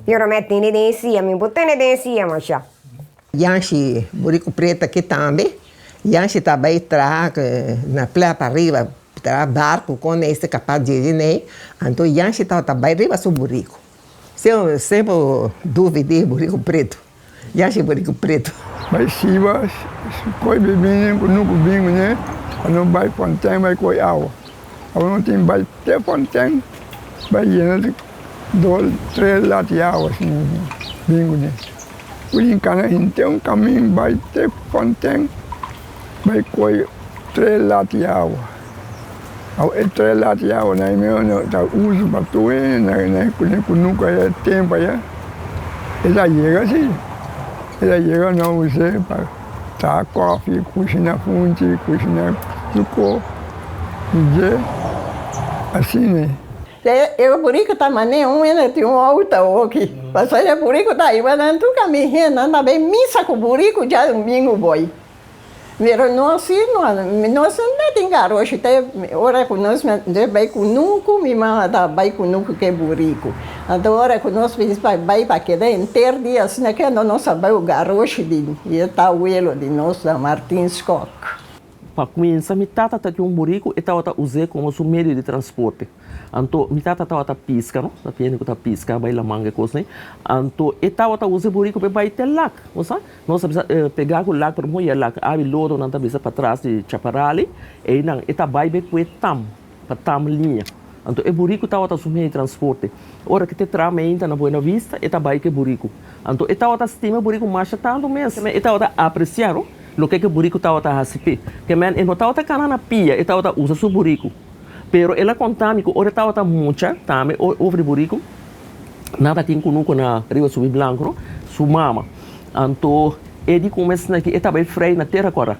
I ora mi a tene den e sia mi por tene den e sia masha. Yanshi buriku pretu aki tambe. Yanshi ta bai traha na playa pariba traha barku kon e kapas dje dje anto Yanshi tabata bai riba su buriku. Seu sebo duvi di buriku pretu, yashi buriku pretu. Bai siba koi bibini ku nuku bin kuné pa no bai fonten bai koi awa. Awa no tin bai te fonten bai yena dos tres lati awa asin bin kuné. Ku kana henter un kamin bai te fonten bai koi tres lati awa. Awa e tres lati awa na e ta usa pa tur hende na e kunuku aya e tempu aya. El a yega si, el a yega na us'é pa traha kòfi, kushina funchi, kushina suko, i dje asina. E buriku ta manera un hende tin un outo awoki. Pasobra e buriku ta hiba nan tur kaminda hende nan ta bay misa ku buriku djadumingu boy. Pero nos si no nos no ta tin garoshi te ora ku nos mester bai kunuku mi mama ta bai kunuku ku e buriku. Anto ora ku nos bisa pa bai pa keda henter dia asina ke anto nos a bai ku garoshi di e tawelo di nos na Martin Skok. Pa kuminsa mi tata ta tin un buriku e tabata us'é komo su medio di transporte. Anto mi tata tabata piska no, ta tende ku ta piska bai laman e kosnan ei. Anto e tabata usa e buriku pa e bai te lak, bo sa. Nos a bisa pegá ku lak pero no yega lak, abi lodo nan ta bisa patras di Chaparali, einan e ta bai be ku e tam, pa tam liña. Anto e buriku tabata su medio di transporte. Ora ku te traha meinta na Buena Vista e ta bai ku e buriku. Anto e tabata stima e buriku masha tantu mes, e tabata apresiá no loke ku e buriku tabata hasi p'e. Ke men e no tabata kana na pia, e tabata usa su buriku. Pero el a konta mi ku ora e tabata mucha tambe over di buriku, nan ta tin kunuku na riba subi blanku no, su mama. Anto e di ku mes esaki e ta bai frei na tera kora.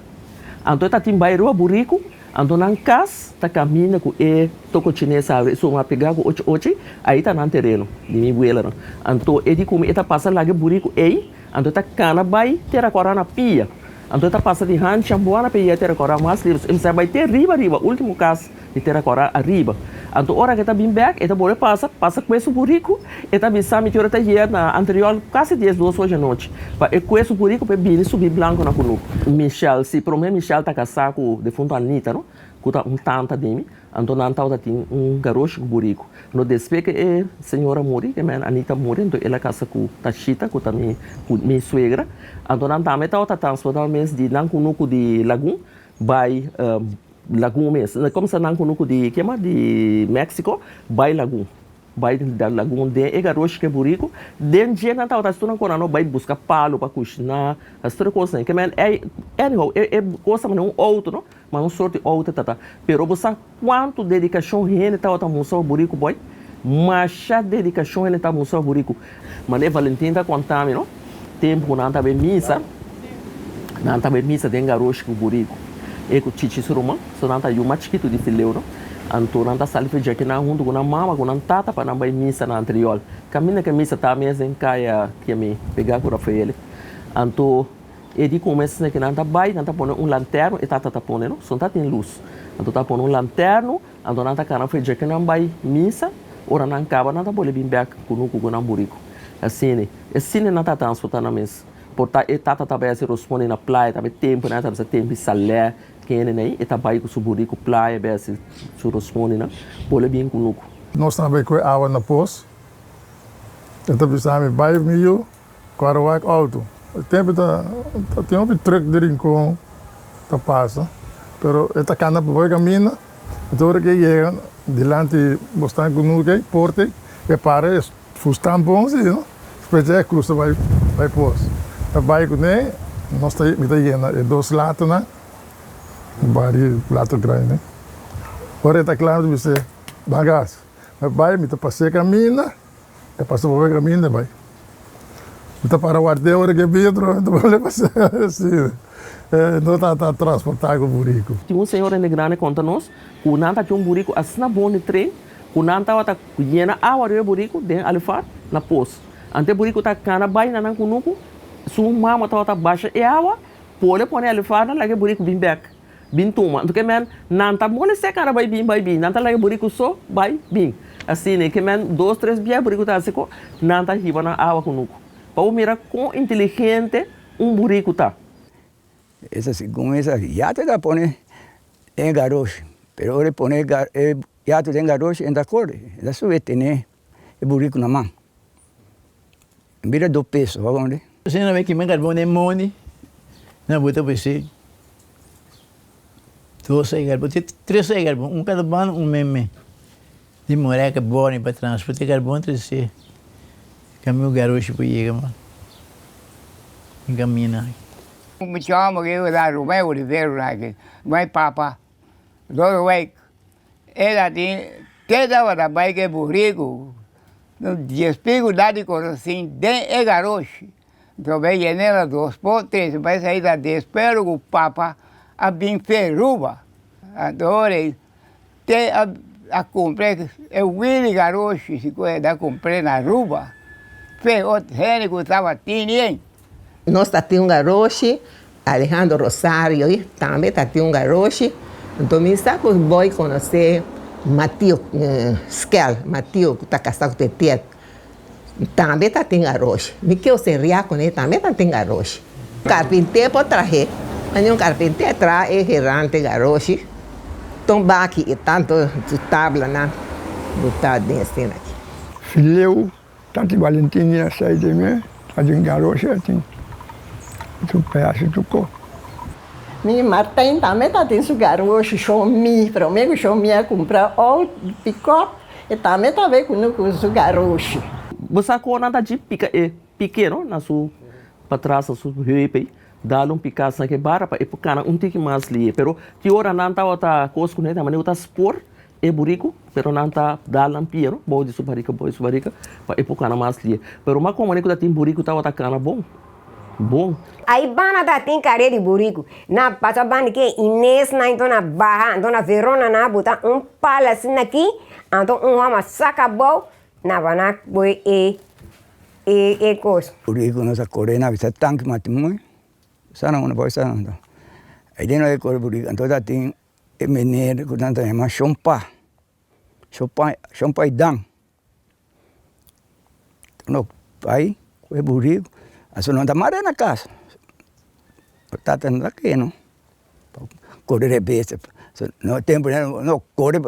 Anto e ta tin bai riba buriku, anto nan kas ta kaminda ku e toko chines abri, e suma pega ku ochi ochi, ai ta nan tereno di mi buelanan. Anto e di ku mi e ta pasa laga e buriku ei, anto e ta kana bai tera kora na pia. Anto e ta pasa di han Chambuana pa e yega tera kora mas liber. E mester bai te riba riba, ultimo kas di tera kora ariba. Anto ora ku e ta bin bek, e ta bolbe pasa, pasa kue su buriku, e ta bisa mi ti ora ta yega na anterior kasi 12 or djanochi, pa e kue su buriku pa e bini subi blanku na kunuku. Michelle, si, prome Michelle ta kasá ku defuntu Anita, no, ku ta un tanta di mi. Anto nan tabata tin un garoshi ku buriku. No despues ku e señora muri, ke men Anita muri, anto el a kasa ku Tashita, ku ta mi ku mi suegra. Anto nan tambe tabata transportá mes di nan kunuku di Lagun bai Lagun mes. Komsa nan kunuku di kema di Mexico bai Lagun. Bai da lagun den e garoshi ku e buriku, den dje nan tabata hasi tur nan kos, nan no bai buska palu pa kushiná, hasi tur e kosnan. Ke men ei, anyhow, e e kos ta manera un outo no, ma un sort di outo e ta ta. Pero bo sa kuantu dedikashon hende tabata mustra pa buriku boy? Masha dedikashon hende tabata mustra pa buriku. Manera Valentin ta konta mi no, tempu ku nan ta bai misa, nan ta bai misa den garoshi ku buriku, e ku Chichi su ruman, so nan ta yu mas chikitu di Fileo no. Anto nan ta sali for djakinan huntu ku nan mama ku nan tata pa nan bai misa na Antriol. Kaminda ku e misa ta mes den kaya Kiamé, pegá ku Rafael. Anto e di kume esnan ku nan ta bai, nan ta pone un lanterno, e tata ta pone no, so no ta tin lus. Anto ta pone un lanterno, anto nan ta kana for djakinan bai misa, ora nan kaba nan ta bole bin bèk kunuku ku nan buriku. Asina, asina nan ta transportá nan mes. Por ta e tata ta bai hasi rospondi na playa, ta bai tempu nan ta bisa tempu di salè. Kende nei e ta bai ku su buriku playa bes su rospondinan bole bien kunuku. Nos ta bai kue awa na pos. E ta bisa mi, Bai mi yu, kòrda wak outo. E tempu ta tin hopi trùk di Rincon ta pasa, pero e ta kanda pa bai kaminda. Anto ora ku e yega dilanti bosnan kunuku ei, porta ei, e para e fustan bon si no. Despues dje e krusa bai bai pos. Ta bai kuné, nos ta mi ta yena e dos latanan. Un bari plato grandi. Ora e ta kla mi ta bis'é, Ban gas. Mi bai, mi ta pas'é kaminda, e pasa por e kaminda e bai. Mi ta para ward'é ora ku e bini atrobe, mi ta bolbe pas'é asina. No ta ta transportá ku buriku. Tin un señor hende grandi konta nos ku nan ta tin un buriku asina bon di tren ku nan tabata yena awa riba e buriku den alifar na pos. Anto e buriku ta kana bai na nan kunuku, su mama tabata basha e awa Pone pone alifarnan laga e buriku bin bek bin tuma anto ke men nan ta molestia kara bai bin bai bin nan ta laga e buriku so bai bin asina ke men dos tres bia e buriku ta hasi ko nan ta hiba nan awa kunuku pa bo mira kon inteligente un buriku ta. Esa segun esa yate ta pone den e garoshi pero ora e pone e yate den garoshi e ta kore e ta subi tene e buriku na man. Bira do peso pa wonde. Asina na kima karbon den mondi na bo ta p'esei dos ei karbon te tres ei karbon un kada banda un meme di moreka boni pa transporta e karbon trese kambio garoshi por yega mas den kamina. Mi chama ke ora Romeo Rivero aki, my papa, Lodewijk, el a tin te tabata bai ke buriku. Dies pigu da di korosin den e garoshi. Anto bai yene na dos por tres bai sai ta despero ku papa a bin Feruba. Anto ora ei te a kumpra e wili garoshi si ku e a kumpr'é na Aruba. Fe otro hende ku tabatin ei. Nos ta tin un garoshi, Alejandro Rosario i tambe ta tin un garoshi. Anto mi sa ku boy konosé Matio Skel, Matio ku ta kasá ku Tetiet, tambe ta tin garoshi. Mi ke oseria kuné tambe ta tin garoshi. Karpinté por trah'é, mane un karpinté a traha e herante garoshi, ton baki i tantu su tablanan botá den esena aki. Fileu Tanti Valentin a sai di mi, ta den garoshi a tin su pedaso di ko. Mi Martijn tambe ta tin su garoshi, shon mi, prome ku shon mi a kumpra out pikòp, e tambe ta bay ku nu ku su garoshi. Bo sa kon nan ta djip pika e pike no na su patras na su heup ei dal un pika asina ke bara pa e por kana un tiki mas lihe pero ki ora nan tabata kos kuné ta manera ku ta spor E buriku, pero nan ta dal nan pia no, bou di su barika, bou di su barika, pa e por kana mas lie. Pero mas komo ku ta tin buriku tabata kana bon, bon. Ai banda ta tin kare di buriku. Na pasa banda ki e Ines na anto na baha, anto na Verona na buta un pala asina aki, anto un hòmber a saka abou, na bana poi e e e kos. Buriku nos a kore na bisa tanki matrimonio, sa nan unda por sa nan. Ai den nos a kore buriku, anto ta tin E meneer ku nan ta yama Shon Pa, Shon Pa, Shon Pa Idan. No bai ku e buriku, aso nan ta mara na kas. Tata no ta kere no, kore rebes. No tempu no kore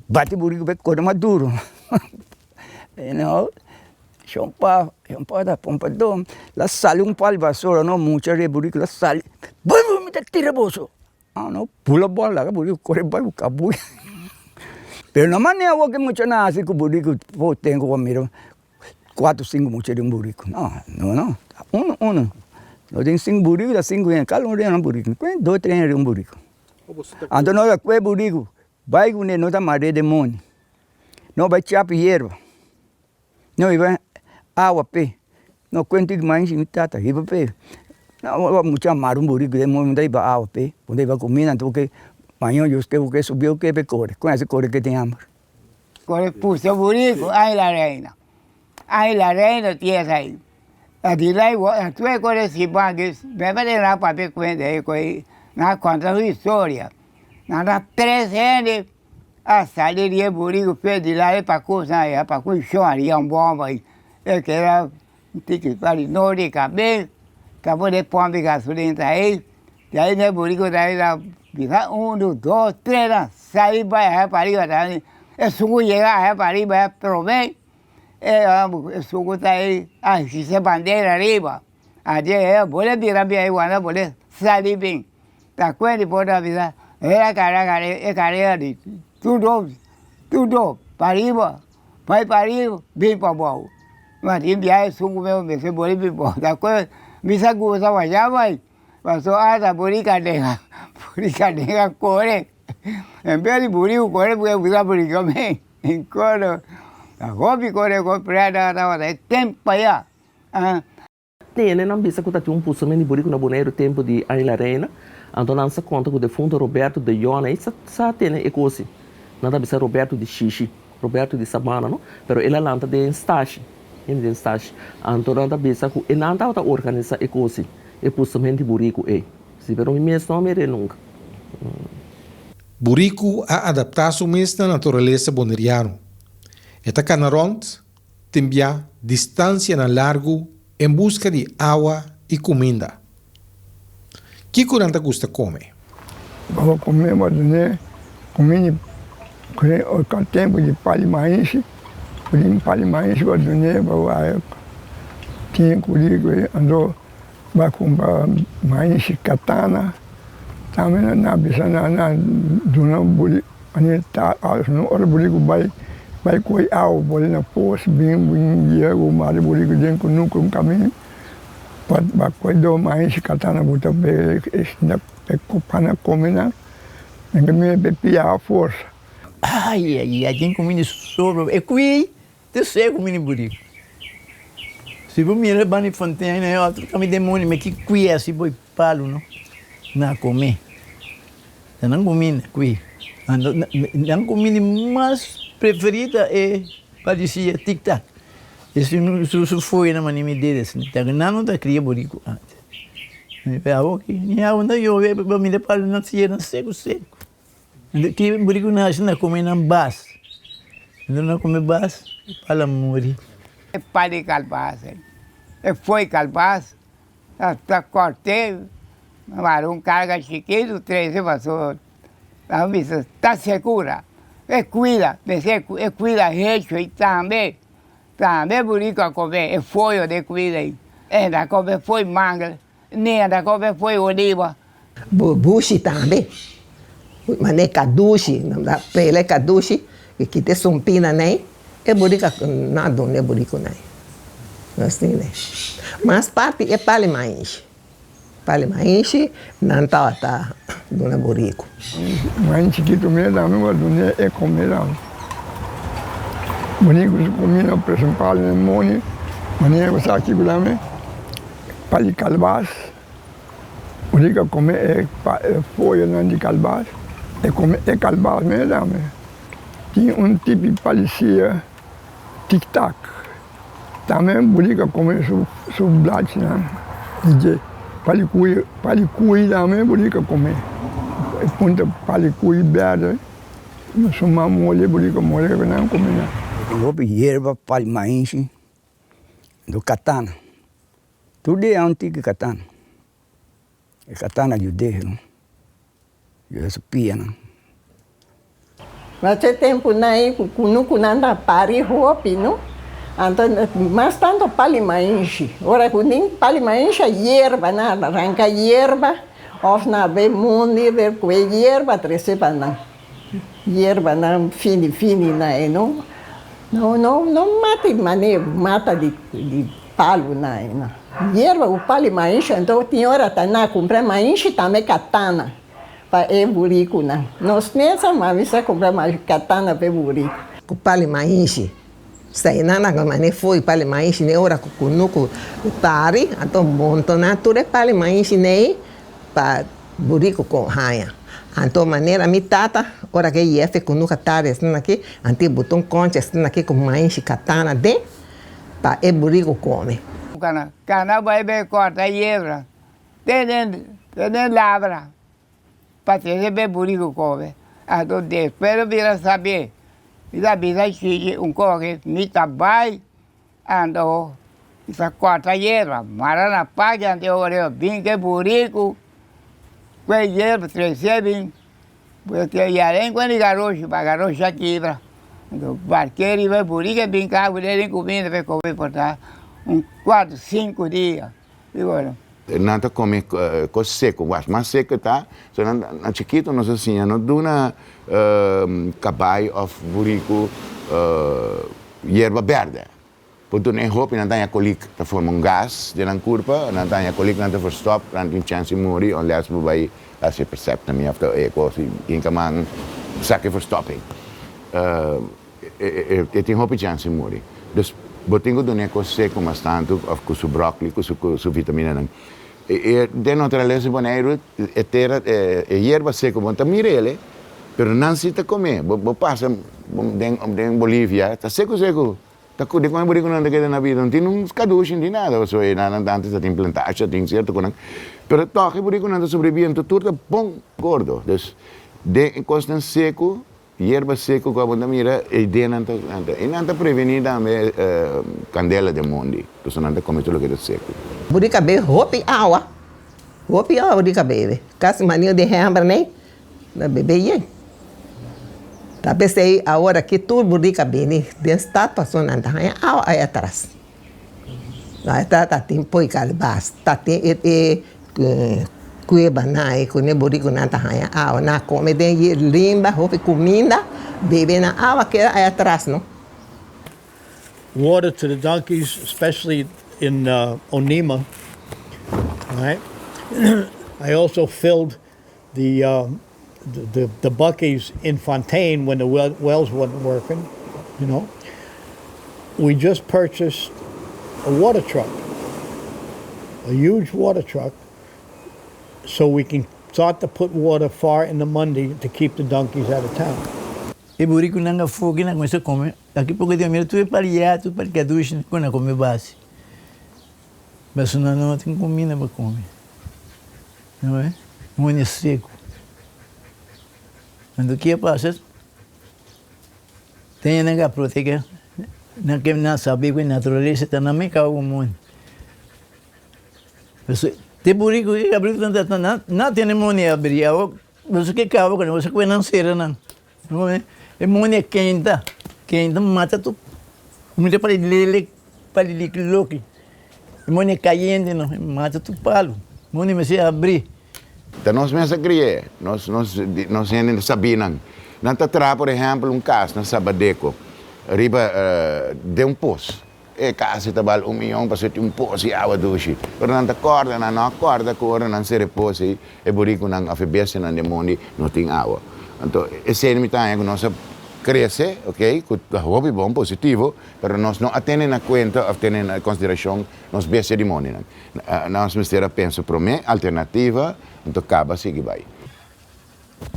bati buriku pa e kore mas duru. Shon Pa, Shon Pa ta pompadó, la sali un pal basura no mucha riba e buriku la sali, mi ta tira boso. Ah no pula bòl laga buriku kore bai buka bui. Pero no manera awor ku e muchanan hasi ku buriku por ten ku bo mira kuater sinku mucha den buriku no no no ta unu unu no tin sinku buriku ta sinku hende kada un den un buriku dos tres hende den un buriku anto no ta kue buriku bai kuné no ta mare demonio no bai chapi yerba No hiba awa p'e, no cuenta di mainshi mi tata hiba p'e, no mucha amar un buriku den modo ta hiba awa p'e, bo ta hiba comida anto ke mañana Dios ke bo ke subi ke p'e kore, con ese kore ke tin hamber. Kore puso buriku, ay la reina, ay la reina tiesa ahí, a di lai a tue kore siba aki, me pa tene nan papia cuenta ahí koe nan conta su historia, nan ta tres hende. A sali di e buriku fe di lado e pakusnan ei, a pakus shon a riba un bomba ei, e keda un tiki pa di nodi e kabes, ta pone pompi gasolin ta ei, di ei e buriku ta ei ta bisa unu, dos, tres nan sali bai aya pariba ta esun ku yega aya pariba e prome e esun ku ta ei a hisa bandera riba, adi e bole bira bia ei wanda bole sali bin. Ta kuenti por ta bisa e kara e karera di tudo tudo pariba bai pariba bin pabou ma tin biaha esun ku mi mester boli bin pabou ta kue mi sa gusta masha bai paso ata buri kadena buri kadena kore en bes di buri ku kore bo bisa brinka mi koro ta hopi kore ku preta tabata e tempo aya. Tene nan bisa ku ta tin un pusament di buriku na Boneiru tempu di Aña La Reina, anto nan sa konta ku defuntu Roberto de Jong ei sa sa tene e kosi. Nan ta bisa Roberto di Shishi, Roberto di Sabana no, pero el a lanta den Stashi, hende den Stashi. Anto nan ta bisa ku e nan tabata organisa e kosi, e pusament di buriku ei. Si, pero mi mes no a mir'é nunka. Buriku a adaptá su mes na naturalesa boneriano. E ta kana rònt Tin bia distansianan largu en buska di awa i kuminda. Kiko nan ta gusta kome? Bo kome bo tene kuminda ku e tempu di pali maishi, ku tin pali maishi bo tene bo bai tin kuri ku anto bo kumpra maishi katana tambe nan a bisa nan a duna buri. Ani ta ora buriku bai bai koi awa pone na pos bin bin yega mari buriku den kunuku un kamin pa ba koi do mais katana bu ta pega e pana kome nan nan ke mira pe pia forsa. Ai ai ai tin kuminda sobra e kui. Te seku mini buriku. Si bo mira banda di fontein na e otro kami demonio me ki kui asi boi palu no na kome. Ta nan kuminda kui. Anto nan kuminda mas preferi ta e palisia tik tak. Esun su foya na mane mi dede asina. Ta nan no ta kria buriku antes. Awo ki ni awa no ta yobe bo mira palu nan siera seku seku. Ki buriku nashi na kome nan bas. Unda nan kome bas, pala muri. E pali kalbas ei. E foi kalbas, ta kort'é, mara un karga chikitu trese pasobra nan bisa ta sekura. E kuida, mester e kuida hecho ei tambe. Tambe buriku a kome e foyo di kuida ei. E ta kome foi mangel. Ni a ta kome foi oliva. Bo bushi tambe. Mane kadushi, nan ta pela e kadushi i kita e sumpina nei, e burika na duna e buriku nei. Asina e. Mas parti e pali maishi. Pali maishi nan tabata duna buriku. Mãe chiquito me dá me duna e come dá. Buriku su comida principal ne moni, manera ku sa kiku dame. Pali kalbas, Rica kome e foyanan di kalbas, e kome e kalbas mes tambe. Tin un tipi palisia tik-tak, tambe Rica kome su blachinan di dje. Pali kui, pali kui tambe Rica kome, e punta pali kui berde, su man moli, Rica moli nan kome nan. Hopi yerba pali mainshi. Do katana. Tur dia un tiki katana. E katana yud'é no. Yuda su pianan. Na e tempunan ei ku kunukunan ta pari hopi no, anto mas tanto pali mainshi. Ora ku nin pali mainshi a yerba nan a ranka yerba òf nan a bai mondi ber ku e yerba trese pa nan. Yerbanan fini fini na e no no no no mata e mane mata di di palu na e no yerba ku palu mainshi anto tin ora ta na kumpra mainshi tambe katana pa e burikunan nos mesa mami sa kumpra katana pa e buriku. Ku palu mainshi sa e nan a mane foi palu mainshi ne ora ku kunuku pari anto montona tur e palu mainshi nei pa Buriku kon haña. Anto manera mi tata, ora ke yefe ku nuka tarde esnan aki, anti buta un koncha esnan aki ku mainshi katana den pa e buriku kome. Kana kana bai bai kòrta yebra te den te den labra pa trese pa e buriku kome. Anto despues lo bira sabí, mi ta bisa Chichi un koke mi ta bai Anto ta kòrta yerba, mara na paki anto e ora e bin ku e buriku ku e yerba tres'é bin, bo ta yaren ku di garoshi pa garoshi a kibra. Anto bark'é riba e buriku e bin kaba ku den kuminda pa e kome por ta un kuater sinku dia. I bueno. Nan ta kome kos seku, was mas seku ta, so nan na chikitu nos a siña no duna kabai òf buriku yerba bèrdè. Por duna e hopi nan ta haña kolik, ta forma un gas den nan kurpa, nan ta haña kolik, nan ta verstòp, nan tin chèns di muri unless bo bai hasi e persèptomi òf ta e kos i kaman saka e verstòping. E tin hopi chèns di muri. Dus bo tin ku dun'é kos seku mas tantu òf ku su bròkli ku su ku su vitaminanan. E den naturalesa di Boneiru e tera e yerba seku bo no ta mira el pero nan si ta kom'é. Bo bo pasa den den Bolivia ta seku seku ta ku dikon e burikunan ta keda na bida no tin un skadushi no tin nada pasobra e nan antes ta tin plantasha tin sierto konan pero tòg e burikunan ta sobrevivi anto tur ta bon gordo. Dus den e kosnan seku Yerba seco cu abo ta mira, e ideanan ta ta. E nan ta preveni tambe candela den mondi, pasobra nan ta come tur loke ta seco. Bo di ka bebe hopi awa, hopi awa bo di ka bebe, casi manera di hembra nei na bebe yen. Ta pesey awor aki tur bo di ka bini den stad pasobra nan ta haña awa ay atras. Ay atras ta tin poi calbas, ta tin e Cueba nan e cu ne burico nan ta haña awa, nan a come den limba hopi cuminda, bebe nan awa keda ay atras no. Water to the donkeys, especially in Onima, right? I also filled the the the buckies in Fontaine when the wells wasn't working, you know. We just purchased a water truck, a huge water truck, so we can start to put water far in the Monday to keep the donkeys out of town. E burikunan a foki nan kuminsá kome. Aki poko dia mira tur e paliá, tur palikadushi ku nan kome basi. Pasobra nan no tin kuminda pa kome. No e? Moni seku. Anto ke a pasa? Ten nan ka protege nan ke nan sabi ku e naturalesa ta na me kaba ku moni. Pasobra te buriku i kabritu nan ta nan tene moni abri awor boso ke kaba ku nan boso kue nan sera nan. E moni a kenta kenta mata tur mi ta pali lele pali liki loki e moni a kayente no e mata tur palu moni mester abri. Ta nos mes a kri'é, nos nos nos hende sabí nan. Nan ta traha por ehèmpel un kas na Sabadeco riba den un pos. E kas ei ta bal un miyon pasobra tin un pos i awa dushi. Pero nan ta kòrda, nan no a kòrda ku ora nan sera e pos ei e burikunan òf e bestianan den mondi no tin awa. Anto esei mi ta haña ku nos a krese, oke, ku ta hopi bon, positivo, pero nos no a tene na kuenta òf tene na konsiderashon nos bestia di mondinan. Nos mester a pensa promé alternativa, anto kaba sigui bai.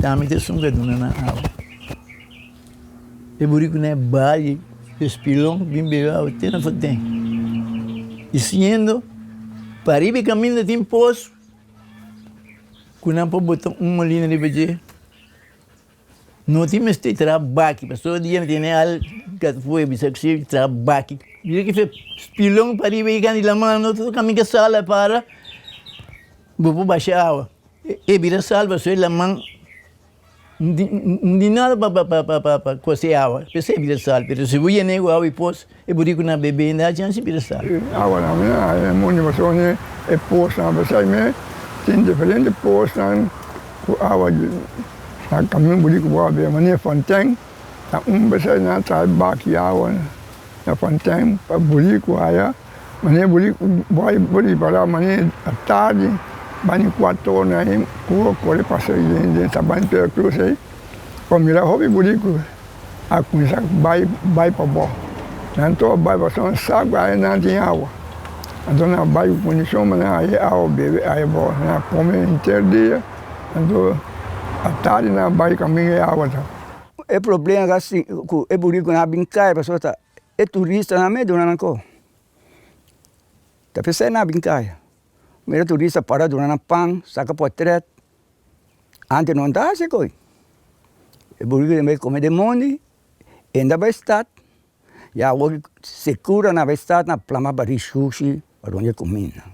Tambe ta esun ku a duna nan awa. E buriku na e balie ku e spilon bin bebe awa te na foten. I siendo pariba e kaminda tin pos ku nan por bota un molina riba dje. No tin mester traha baki, pasobra dia mi tene al kat fue bisa ku si traha baki. Mira ki fe spilon pariba i kanda di laman no tur kaminda sal a para bo por basha awa. E bira sal pasobra e laman no tin nada pa kose awa, p'esei e bira sal. Pero si bo yena e ku awa i pos e buriku na bebe ainda a chance bira sal. Awa nan mira e mundu pasobra e posnan p'esei mi tin diferente posnan ku awa. Na kamin buri ku bo a bira manera fonten ta un bes nan trae baki awa na fonten pa buri ku haya manera buri ku bo a por ripara manera atardi bani kuater ora nan ei ku a kore pasa den Sabana Pedro Cruz ei bo mira hopi buri ku a kuminsa bai bai pa bo nan tur a bai pasobra nan sa ku aya nan tin awa anto nan a bai ku kondishon pa nan haya awa bebe aya bo nan a kome henter dia. Anto atardi nan bai kaminda e awa ta. E problema ta si ku e burikunan a bin kai pasobra ta e turistanan mes duna nan ko. Ta p'esei nan a bin kai. Mira turista para duna nan pan, saka potret. Antes no ta hasi koi. E burikunan bai kome den mondi, e no ta bai stat. Ya awor sekura nan bai stat nan plama bari shushi pa duna e kuminda.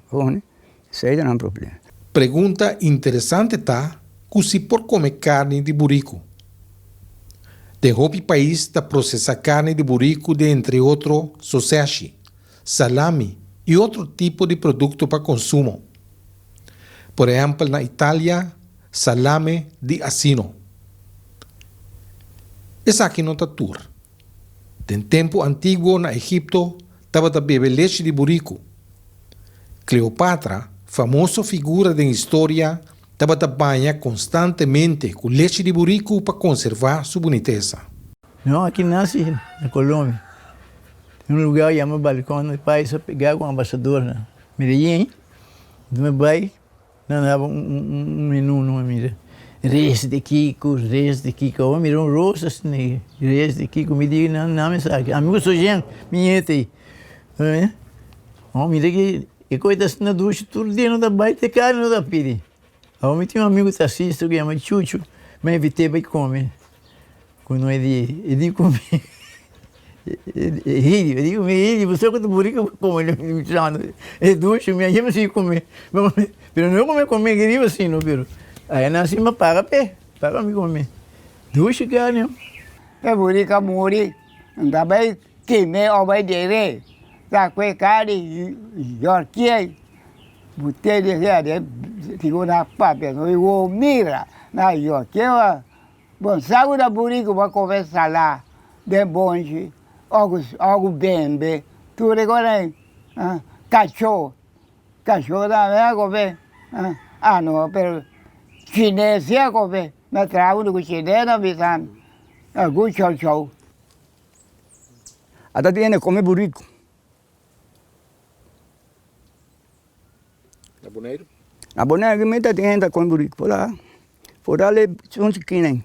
Esei ta nan problema. Pregunta interesante ta ku si por kome karni di buriku. Den hopi pais ta prosesa karni di buriku den entre otro soseshi, salami i otro tipo di produkto pa konsumo. Por ehèmpel na Italia salame di asino. Esaki no ta tur. Den tempu antiguo na Egipto tabata bebe lechi di buriku. Cleopatra, famoso figura den historia, tabata baña konstantemente ku lechi di buriku pa konservá su bunitesa. No, aki nasi na Colombia, den un lugar yama Balcon, mi pai sa pega ku ambasador na Medellin, mi bai. Nan daba un menu no mira res di kiko, res di kiko, awor mira un ros asina res di kiko, mi di nan nan esaki, ami ku sojen mi yeta ei, awor mira ki e kos ta asina dushi tur dia no ta bai te kari no ta pidi, awor mi tin un amigu taksista ku yama Chucho, mi a invit'é bai kome ku no e di e di ku mi. Hidi, mi dico, mi hidi, bo ku ta buri ku come, mi bisando, e dushi, mi a si come, pero no come come riba si no, pero aya nan si mi paga p'e, paga mi come, dushi carni. E buri ka muri, nta bai kime o bai dere, ta kue carni yorkie, bute di hende, sigun nan papia, no i mira, na yorkie. Bon sagu ta buri ku bo kome salá den bonchi o ku bembe tur e kos ei kachó kachó tambe a kome ah no pero chines si a kome mi a traha unu ku chines nan bisa mi algun chou chou. Ata tin hende kome buriku. Na Boneiru? Na Boneiru mi ta tin hende ta kome buriku por la. Foral e sun chikinan.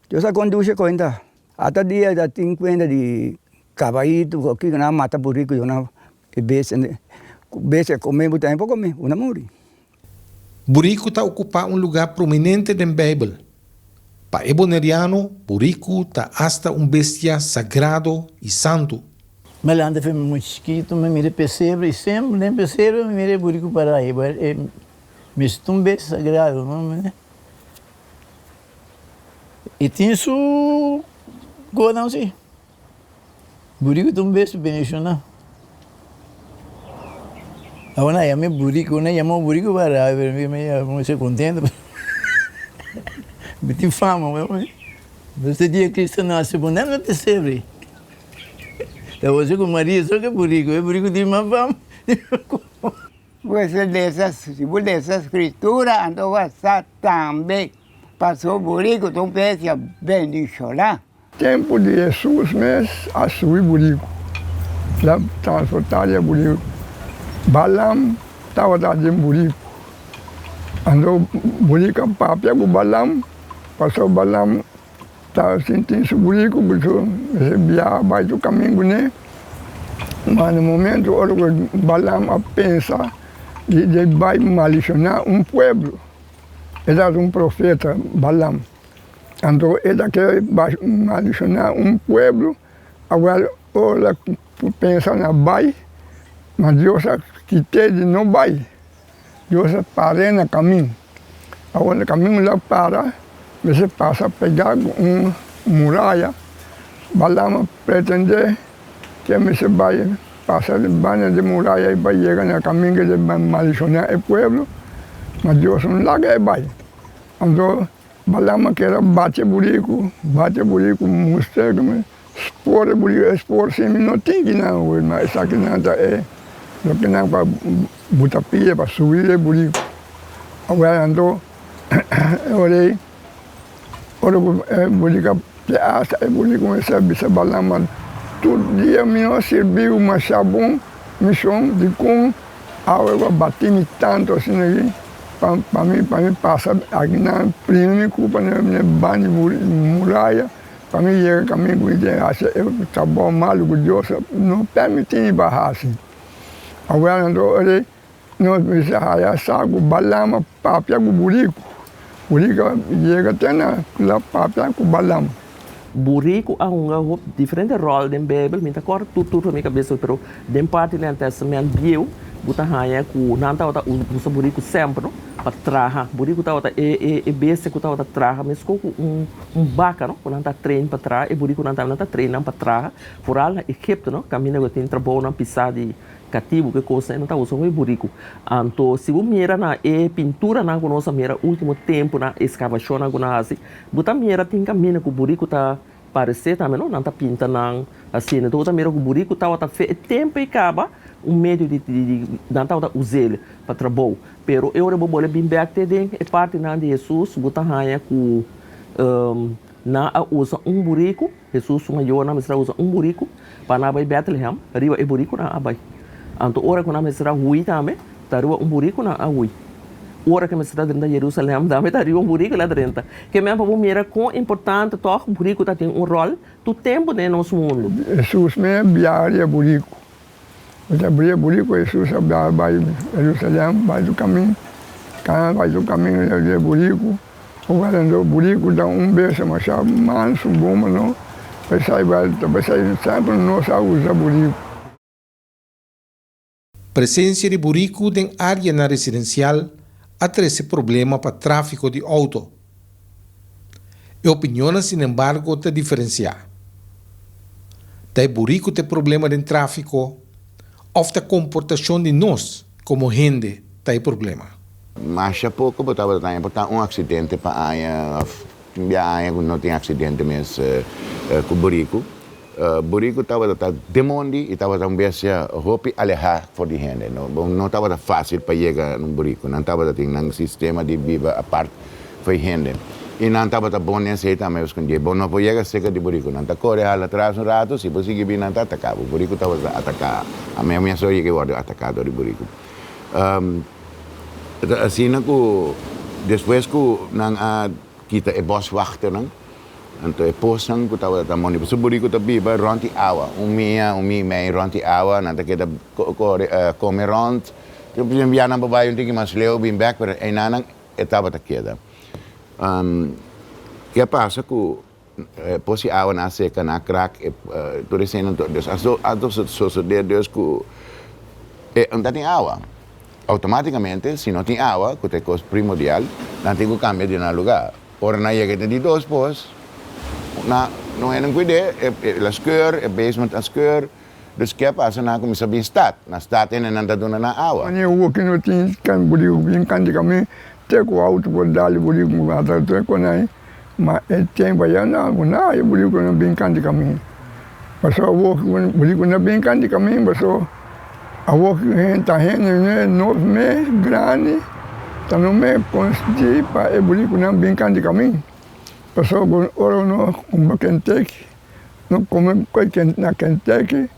Dios a kondushe kuenta. Ata dia ta tin kuenta di kabaitu ku kiko nan a mata buriku yo nan e bestia ku bestia kome bo tambe por kome bo na muri. Buriku ta okupá un lugá prominente den Beibel. Pa e boneriano, buriku ta asta un bestia sagrado i santu. Mi lanta fe mi chikitu, mi mira e pesebre i semper den pesebre mi mira e buriku pará ei. E mester ta un bestia sagrado, no? E tin su konan si. Buriku ta un bestia bendishoná. Awor nan yama e buriku, nan yama un buriku pa rabia, pero mi mi mi kontento mi tin fama. Este dia Cristo nase bo nan no ta sirbi. Ta Jose ku Maria so ke buriku, e buriku tin mas fama. Bo lesa, si bo lesa Scritura anto bo a sa tambe pasobra buriku ta un bestia bendishoná. Tempu di Hesus mes a subi buriku, el a transportá di e buriku. Balaam tabata den buriku. Anto buriku a papia ku Balaam, pasobra Balaam ta sinti su buriku ku su mester biaha bai su kamin kuné. Ma na momentu ora ku Balaam a pensa di bai maldishoná un pueblo, e tabata un profeta, Balaam. Anto e ta kere maldishoná un pueblo, awor ora ku pensa na bai, ma Dios a kit'é di no bai. Dios a par'é na kamin. Awor na kamin lo a para, mester pasa pegá ku un muraya. Balaam a pretendé ku e mester bai pasa di banda di muraya i bai yega na kamin ku e ta maldishoná e pueblo, ma Dios no laga e bai. Anto Balaam a keda bati e buriku, bati e buriku, mustr'é ku spor e buriku, e spor si mi no tin kinan awe, ma esakinan ta e lokenan pa buta pia pa subi e buriku. Awor anto e ora ei, ora ku e buriku a piasa e buriku mester a bisa Balaam, tur dia mi no a sirbi bo masha bon mishon, dikon awe bo a bati mi tantu asina aki? Pa pa mi pa mi pasa akinan primi mi ku pa mi bani muraya pa mi yega kaminda ku mi tin hasi e trabou malu ku Dios no permiti mi pa hasi. Awor anto ora nos mester haya sa ku Balaam a papia ku buriku, buriku a yega te na la papia ku Balaam. Buriku a hunga hopi diferente ròl den Beibel, mi ta kòrda tur tur pa mi kabesa pero den parti den Tèstamènt Bieu bo ta haña ku nan tabata usa buriku semper no pa traha. Buriku tabata e e e bestia ku tabata traha meskos ku un un baka no ku nan ta train pa traha e burikunan tambe nan ta train nan pa traha foral na Egipto no kaminda ku tin trabounan pisá di Katibu ke kosnan e no ta usa hopi buriku. Anto si bo mira na e pinturanan ku nos a mira ultimo tempunan, eskavashonnan ku nan hasi, bo ta mira tin kaminda ku buriku ta paresé tambe no, nan ta pinta nan asina. Enton bo ta mira ku buriku tabata fe e tempu ei kaba un medio di di nan tabata us'el pa trabou. Pero e ora bo bole bin bèk te den e partinan di Hesus bo ta haña ku nan a usa un buriku. Hesus su mayornan mester a usa un buriku pa nan a bai Bètlehem, riba e buriku nan a bai. Anto ora ku nan mester a hui tambe, ta riba un buriku nan a hui. Ora ku mester a drenta Jerusalèm tambe, ta riba un buriku el a drenta. Ke men pa bo mira kon importante tòg buriku ta tin un ròl tur tempu den nos mundu. Hesus mes a biaha riba buriku. E ta bria buriku, Hesus a biaha bai Jerusalèm, bai su kamin, kana bai su kamin riba buriku. Ora buriku ta un bestia masha mansu, bon pa no p'esei ta p'esei semper nos a usa buriku. Presensia di buriku den áreanan residensial a trese problema pa tráfiko di outo. E opinionnan sinembargo ta diferensiá. Ta e buriku ta e problema den tráfiko òf ta komportashon di nos komo hende ta e problema? Masha poko bo tabata ta por ta un aksidente pa aña òf tin bia aña ku no tin aksidente mes ku buriku. Buriku tabata ta demondi i tabata un bestia hopi alehá for di hende. No tabata fásil pa yega na un buriku. Nan tabata tin nan sistema di biba apart for di hende. I nan tabata bon den esei tambe skondí. Bo no por yega serka di buriku. Nan ta kore hala atras un ratu, si bo sigui bin nan ta ataká bo. Buriku tabata ataká. Ami a mester yega i wòrdu ataká dor di buriku. Ta asina ku despues ku nan a kita e bòswachternan, anto e posnan ku tabata ta mondi, pasobra buriku ta biba rònt di awa, un mia, un mia i mei rònt di awa, nan ta keda kore kome rònt. Tin bia nan por bai un tiki mas leu bin bèk, pero einan nan e tabata keda. Ke a pasa ku pos di awa nan a seka, nan a krak, tur eseinan tur. Dus a sosode dus ku e no ta tin awa. Outomátikamente si no tin awa, ku ta e kos primordial, nan tin ku kambia di nan lugá. Ora nan yega den di dos pos, nan no hende kuid'é, el a skeur, e basement a skeur. Dus ke a pasa nan a kuminsá bin stat. Na stat hende nan ta duna nan awa. Mane owo ki no tin kan buriku bin kanti kamin te ku auto por dal buriku ku ata te konai ma e tempo aya na ku na e buriku no bin kanti kamin paso awo ki buriku no bin kanti kamin paso awo ki hende ta hende nos mes grandi ta no mes konsi pa e buriku nan bin kanti kamin paso ora no kumpra kenteki. No come koe na Kentucky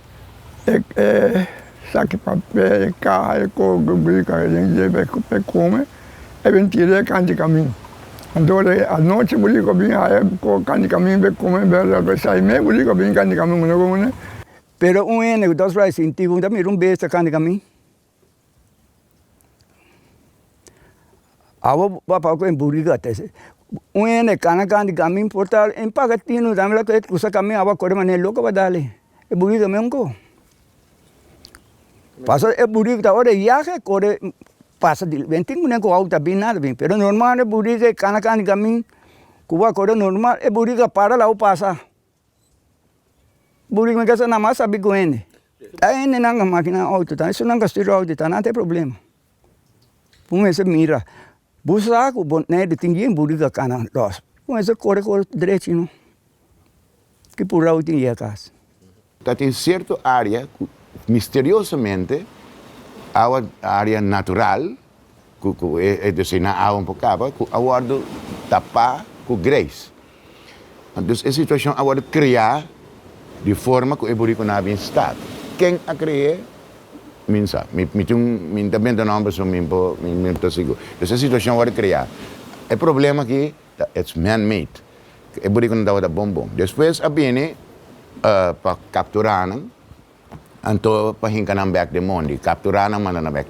e e saki papel e kaha e ko ku e den dje pe come e bin tira e kanti kamin. Anto ora anochi buriko a bin haya ko kanti kamin pe come pe sai me buriko a bin kanti kamin ku no. Pero un hende ku ta spra sinti ku ta mira un bestia kanti kamin. Awo papa ku e buriga ta ese. Un hende kana kanda di kamin por ta en paga tinu tambe la krusa kamin awa kore manera loko pa dale. E buriga men ko. Paso e buriga ta ora e yaga e kore pasa di ben tin kuné ku auto ta bin nada bin pero normal e buriga e kana kanda di kamin ku bo a kore normal e buriga para la bo pasa. Buriga mi kasa nan mas sabi ku hende. Ta hendenan ka makina auto ta esun nan ka stuur auto ta nan ta e problema. Bo mester mira, bo sa ku bo nèt tin bien buriga kana lòs, bo mester kore kore drechi no, ki purau tin yega kas. Ta tin sierto área ku misteriosamente awa área natural ku ku e desena awa un por kaba ku a wòrdu tapá ku greis. Dus e situashon a wòrdu kreá di forma ku e burikunan a bin stat. Ken a kre'é? Mi no sa. Mi mi tin un mi ta benta nòmber so mi por mi no ta sigur. Dus e situashon a wòrdu kreá. E problema aki ta it's man made. E burikunan tabata bon bon. Despues a bini pa kapturá nan. Anto pa hinka nan bek den mondi, kapturá nan manda nan bek.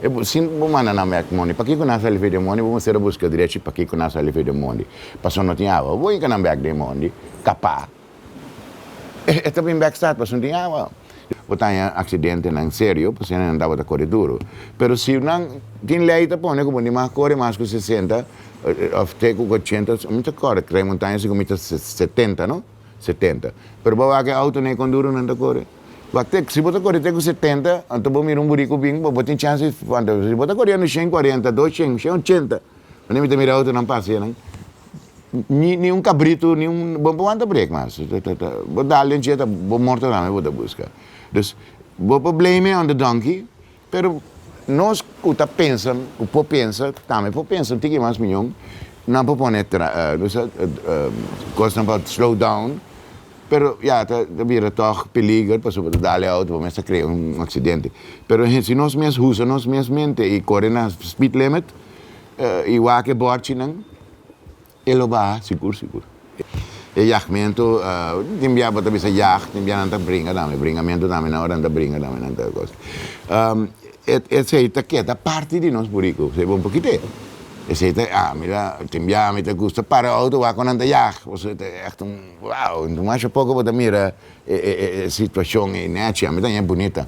E bo, sin bo manda nan bek mondi, pakiko nan a sali for den mondi? Bo mester a buska drechi pakiko nan a sali for den mondi. Pasobra no tin awa. Bo hinka nan bek den mondi, kapá. E ta bin bek stat pasobra no tin awa. Bo ta haña aksidentenan serio pasobra nan tabata kore duru. Pero si nan tin lei ta pone ku bo ni mag kore mas ku sesenta òf te ku ochenta, mi ta kòrda Krai Montaña si ku mi ta setenta no. 70. Pero bo wak e auto nei kon duro nan ta kore. Wak te, si bo ta kore te ku 70, anto bo mira un buriku bin, bo tin chance di wanta. Si bo ta koriendo shen kuarenta, dos shen, shen ochenta, wanneer mi ta mira autonan pasa ya nan, ni ni un kabritu, ni un, bo no por wanta brek mas. Bo dal den dje ta bo morto tambe bo ta buska. Dus, bo por blame on the donkey, Pero nos ku ta pensa, ku por pensa, tambe por pensa un tiki mas miyon, nan por pone kosnan pa slow down, pero ya ta bira tòg peliger pasobra bo ta dal e outo bo mes ta krea un aksidente. Pero si nos mes usa nos mes mente i kore na speed limit i wak e bòrchinan, E lo baha sigur sigur. E yagmentu, tin bia bo ta bisa yag, tin bia nan ta bringa tambe, bringamentu tambe nan ora nan ta bringa tambe nan ta kos. Esei ta keda parti di nos buriku, esei bo no por kit'é. Esei ta, ah mira, tin bia mi ta gusta para outo wak ku nan ta yag, pasobra ta ègt un wow, masha poko bo ta mira e situashon ei nèchi, ami ta haña bunita.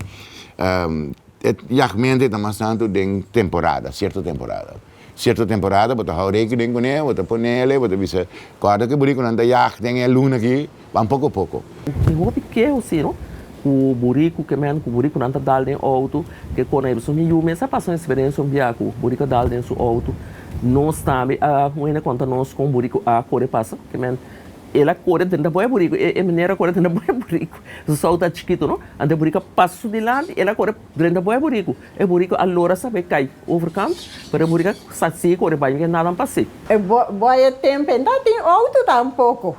E yagmentu ta mas tantu den temporada, sierto temporada. Sierto temporada bo ta hou rekening kuné, bo ta ponele, bo ta bisa, kòrda ku e burikunan ta yag den e luna aki, ban poko poko. Tin hopi keho si no, ku buriku ke men ku burikunan ta dal den outo, ke kona e mi yu mes a pasa un eksperensia un bia ku buriku a dal den su outo, nos tambe a un hende konta nos kon buriku a kore pasa, ke men. El a kore drenta bo e buriku, e meneer a kore drenta bo e buriku. Su sou ta chikitu no, anto e buriku a pasa su dilanti, el a kore drenta bo e buriku. E buriku a lora sabe kai overkant, pero e buriku a sa sigui kore bai, mi ke nada a pas'é. E bo e tempu e no tin outo tampoko.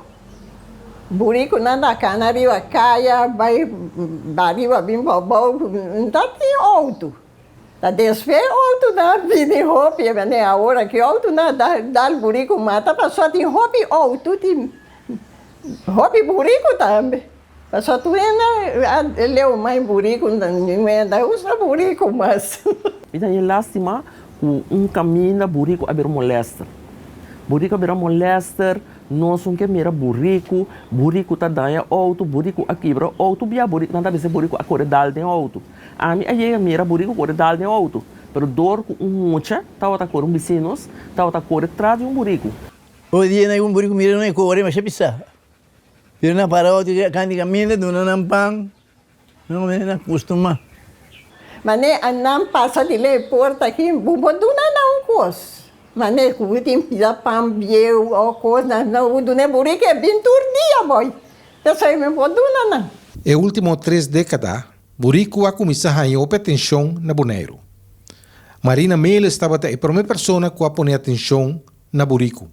Burikunan ta kana riba kaya bai bariba bin bou, no tin outo. Ta despe outonan bini hopi e mane awor aki outonan a dal buriku mata pasobra tin hopi outo tin hopi buriku tambe pasobra tur hende a leu mai buriku ningun hende a usa buriku mas. Mi ta haña lastima ku un kaminda buriku a bira molester. Buriku a bira molester, nos un ke mira buriku, buriku ta daña outo, buriku a kibra outo, bia buriku nan ta bisa buriku a kore dal den outo. Ami a yega mira buriku kore dal den outo, pero dor ku un mucha tabata kore un bisinos tabata kore tras di un buriku. Hoy dia na un buriku mira no e kore masha pisa. Pero nan para otro dia kanda di kaminda duna nan pan, nan mester nan kustuma. Mane a nan pasa di lei porta aki bo por duna nan un kos. Mane ku bo tin pida pan bieu o kos nan bo duna e buriku e bin tur dia boy. Esei mi por duna nan. E ultimo tres dekada Buriku a kuminsá haña hopi atenshon na Boneiru. Marina Melis tabata e promé persona ku a pone atenshon na buriku.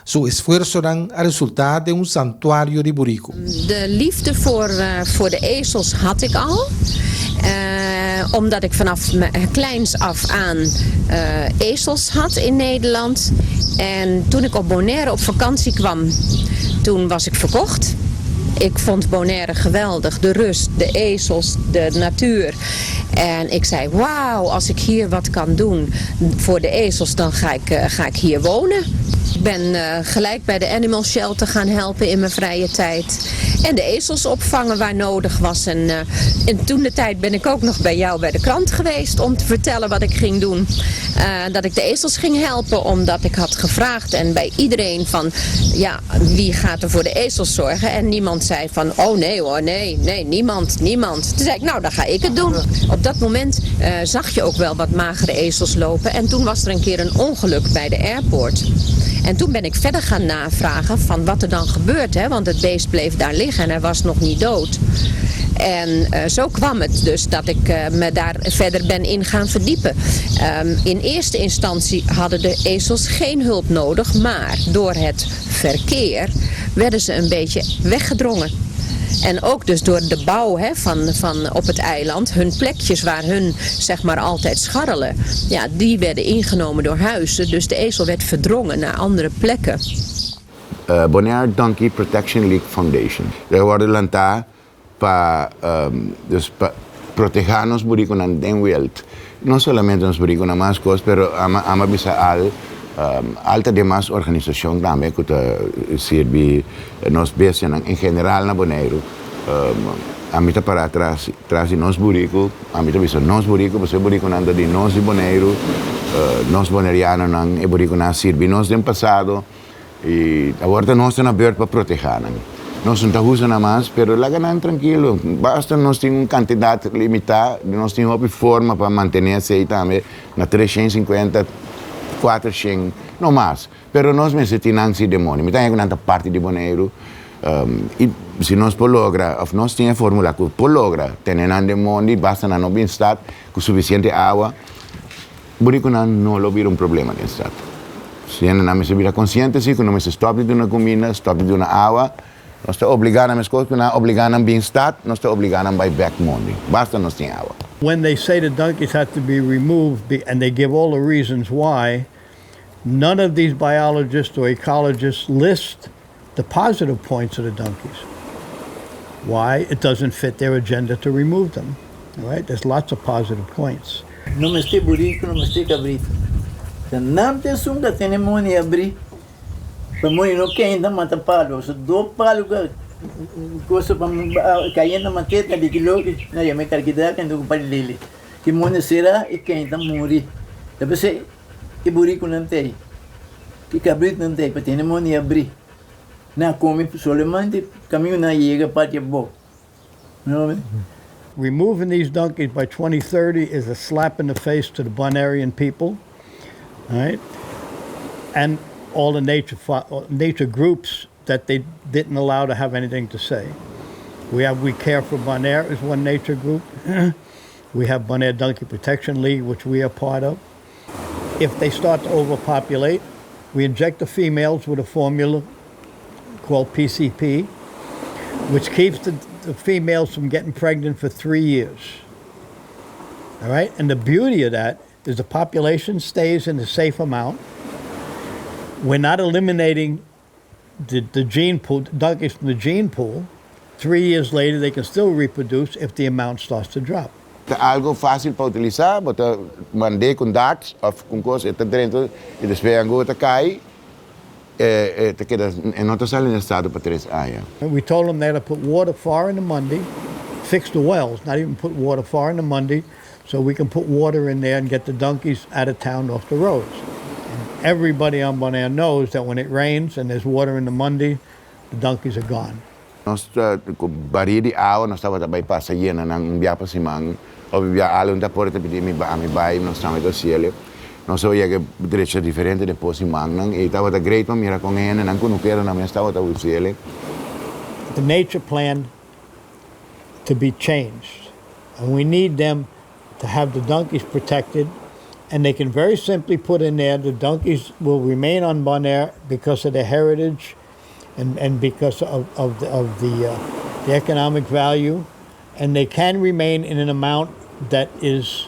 Su esfuersonan a resultá den un santuario di buriku. De liefde voor voor de ezels had ik al. Omdat ik vanaf kleins af aan ezels had in Nederland. En toen ik op Bonaire op vakantie kwam, toen was ik verkocht. Ik vond Bonaire geweldig. De rust, de ezels, de natuur. En ik zei, wauw, als ik hier wat kan doen voor de ezels, dan ga ik, eh, ga ik hier wonen. Ik ben eh, gelijk bij de animal shelter gaan helpen in mijn vrije tijd. En de ezels opvangen waar nodig was. En, uh, en toen de tijd ben ik ook nog bij jou bij de krant geweest om te vertellen wat ik ging doen. Uh, dat ik de ezels ging helpen, omdat ik had gevraagd en bij iedereen van, ja, wie gaat er voor de ezels zorgen? En niemand zei van, oh nee hoor, nee, nee, niemand, niemand. Toen zei ik, nou, dan ga ik het doen. Op dat moment uh, zag je ook wel wat magere ezels lopen. En toen was er een keer een ongeluk bij de airport. En toen ben ik verder gaan navragen van wat er dan gebeurt. Hè? Want het beest bleef daar liggen en hij was nog niet dood. En uh, zo kwam het dus dat ik uh, me daar verder ben in gaan verdiepen. Um, in eerste instantie hadden de ezels geen hulp nodig, maar door het verkeer werden ze een beetje weggedrongen. En ook dus door de bouw hè, van, van op het eiland, hun plekjes waar hun zeg maar altijd scharrelen, ja, die werden ingenomen door huizen. Dus de ezel werd verdrongen naar andere plekken. Uh, Bonaire Donkey Protection League Foundation. El a wòrdu lantá pa um, dus pa protehá nos burikunan den wild. No solamente nos burikunan mas kos, pero ama ama bisa al um, alta demas organisashon tambe ku ta sirbi nos bestianan en general na Boneiru. Um, ami ta pará tras tras di nos buriku, ami ta bisa nos buriku, pasobra e burikunan ta di nos di Boneiru, uh, nos bonerianonan, e burikunan a sirbi nos den pasado. I awor ta nos ta na beurt pa protehá nan. Nos no ta usa nan mas, pero laga nan trankilo. Basta nos tin un kantidat limitá, nos tin hopi forma pa mantené esei tambe na 350, 400, no mas. Pero nos mester tin nan si demonio. Mi ta haña ku nan ta parti di Boneiru. I si nos por logra, òf nos tin e fórmula ku por logra tene nan den mondi, basta nan no bin stat ku sufisiente awa, Burikunan no lo bira un problema den stad. Si hendenan mester bira konsiente si ku no mester stòp di duna kuminda, stòp di duna awa. Nos ta obligá nan meskos ku nan a obligá nan bin stad, nos ta obligá nan bai bèk mondi. Basta nos tin awa. When they say the donkeys have to be removed and they give all the reasons why, none of these biologists or ecologists list the positive points of the donkeys. Why? It doesn't fit their agenda to remove them. All right? There's lots of positive points. No mester buriku, no mester kabritu. Ta nan ta esun ka tene moni abri pa moni no kenta mata palu. So do palu ka kosa pa kayenta mate ta liki loki na yama e karkida kenta ku pali lili. Ki moni sera i kenta muri. Ta p'esei e burikunan ta ei, e kabritunan ta ei pa tene moni abri. Nan kome solamente kaminda nan yega parti abou. Removing these donkeys by 2030 is a slap in the face to the Bonairean people, right? And all the nature, nature groups that they didn't allow to have anything to say. We have We Care for Bonaire is one nature group. we have Bonaire Donkey Protection League, which we are part of. If they start to overpopulate, we inject the females with a formula called PCP, which keeps the, the females from getting pregnant for three years. All right? And the beauty of that is the population stays in the safe amount. We're not eliminating the, the gene pool, donkeys from the gene pool. Three years later, they can still reproduce if the amount starts to drop. Ta algo fásil pa utilisá, bo ta mand'é ku un darts òf ku un kos, e ta drenta i despues e angu ta kai, e ta keda, e no ta sali na estado pa tres aña. We told them they had to put water far in the Monday, fix the wells, not even put water far in the Monday, so we can put water in there and get the donkeys out of town off the roads. And everybody on Bonaire knows that when it rains and there's water in the Monday, the donkeys are gone. Nos ku barí di awa nos tabata bai pasa yena nan un bia pa siman. Hopi bia Allen ta por ta pidi mi ami bai, nos tambe ta hasiel. Nos a yega drecha diferente depos simannan i tabata great pa mira kon e hendenan kunukeronan mes tabata hasiel. The nature plan to be changed and we need them to have the donkeys protected and they can very simply put in there the donkeys will remain on Bonaire because of their heritage and, and because of, of the, of the, uh, the economic value and they can remain in an amount that is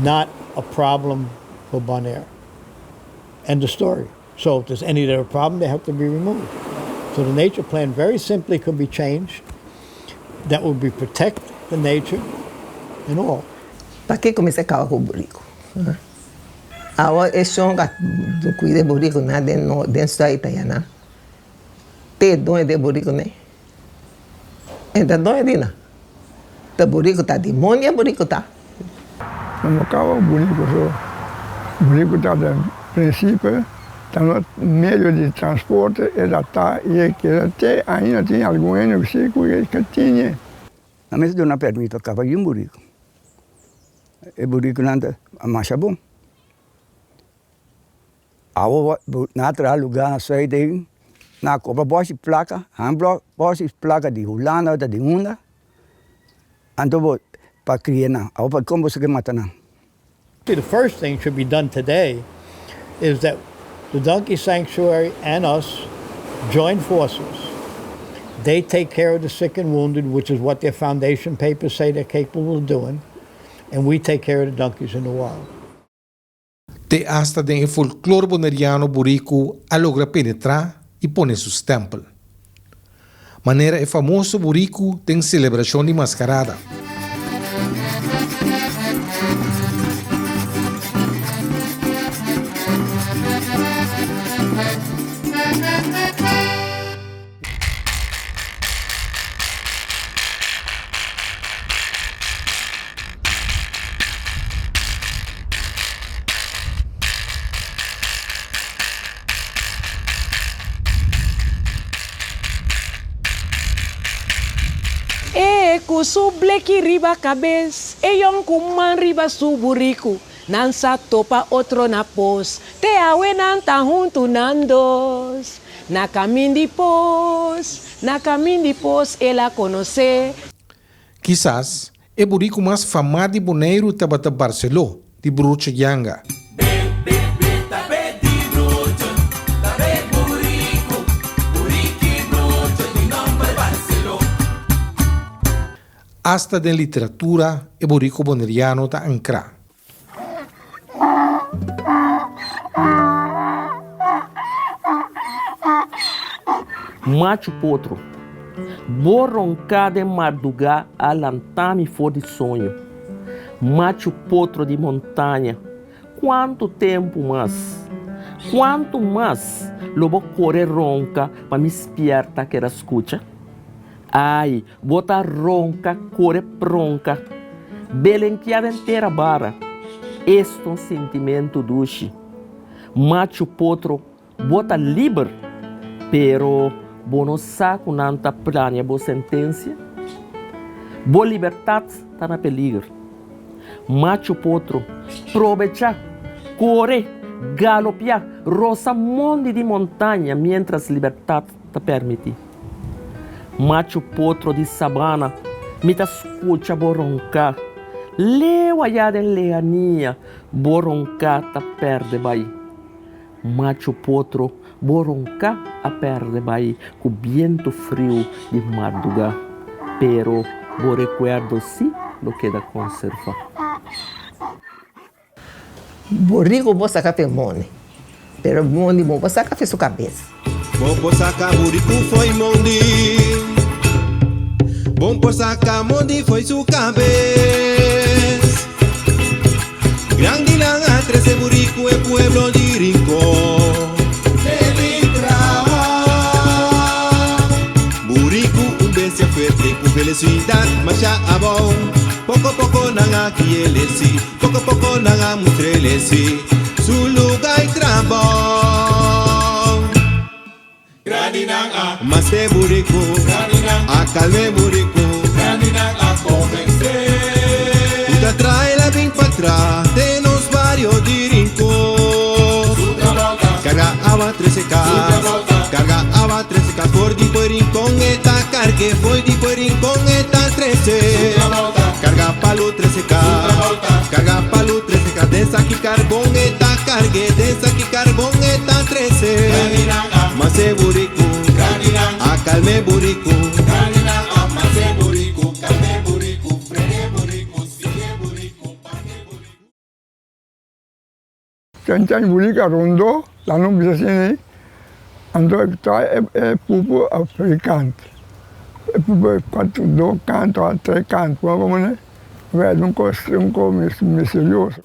not a problem for Bonaire. End of story. So if there's any that are a problem, they have to be removed. So the nature plan very simply could be changed. That would be protect the nature and all. Pakiko mester kaba ku buriku? Awo e shon ka kuida e burikunan den no den suit ayanan. Te e doño di e burikunan. E ta doño di nan. Ta buriku ta di mondi e buriku ta. Nan no kaba buriku so. Buriku ta den prinsipio ta no medio di transporte e ta ta i e keda te ainda tin algun hende ku si ku e ka tine. Nan mester duna permit pa kaba yu un buriku. E burikunan ta masha bon. Awo nan a traha lugá na suid ei, nan a kobra bòshi plaka, han bòshi plaka di Hulanda ota di unda, anto bo pa kria nan. Awo pa kon bo ke mata nan? The first thing should be done today is that the Donkey Sanctuary and us join forces. They take care of the sick and wounded, which is what their foundation papers say they're capable of doing, and we take care of the donkeys in the wild. Te asta den e folklor boneriano buriku a logra penetrá i pone su stèmpel. Manera e famoso buriku den selebrashon di maskarada. E ku su bleki riba kabes, e yonkuman riba su buriku, nan sa topa otro na pos, te awe nan ta huntu nan dos. Na kamin di pos, na kamin di pos el a konosé. Kisas, e buriku mas famá di Boneiru tabata Barceló, di Brucho Janga. Asta den literatura e buriku boneriano ta ankrá. Machu potro, bo ronká den mardugá a lantá mi for di soño. Machu potro di montaña, kuantu tempu mas, kuantu mas lo bo kore ronka pa mi spièrta keda skucha? Ai, bo ta ronka kore pronka, belenkiá den tera bara, es ta un sintimentu dushi. Machu potro, bo ta liber, pero bo no sa ku nan ta plania bo sentensia? Bo libertat ta na peliger. Machu potro, probechá, kore, Galopiá, rosa mondi di montaña miéntras libertat ta permití. Machu potro di sabana, mi ta skucha bo ronká. Leu ayá den lehania, bo ronká ta pèrdè bai. Machu potro, bo ronká a pèrdè bai ku bientu friu di mardugá. Pero bo rekuerdo sí lo keda konservá. Buriku bo saka fe moni, pero moni bo por saka fe su kabes. Bo por saka buriku fo'i mondi, bo por saka mondi fo'i su kabes. Grandinan a trese buriku e pueblo di Rincon. Buriku un bestia fuerte ku velosidat masha abou. Poko poko nan a kiele si. Poko poko nan a mustr'ele si su luga y trabou. Grandi nan a mas'e buriku, grandi nan a kalm'e buriku, grandi nan a konvens'é. Ku ta trae la bin patras den nos bario di Rincon. Su trabou ta karga awa trese kas, su trabou ta karga awa trese kas. For di poi Rincon e ta karg'e, for di poi Rincon e ta trese. Su trabou ta karga palu trese kas, karga palu trese kas. Den saki karbon e ta karg'e, den saki karbon e ta trese. Mas'e buriku, a kalm'e buriku. Chan chan buriku a rondó, la no bisa asina, anto e trae e pupu afrikant, e pupu kuater dos kanto, tres kanto, un kos misterioso.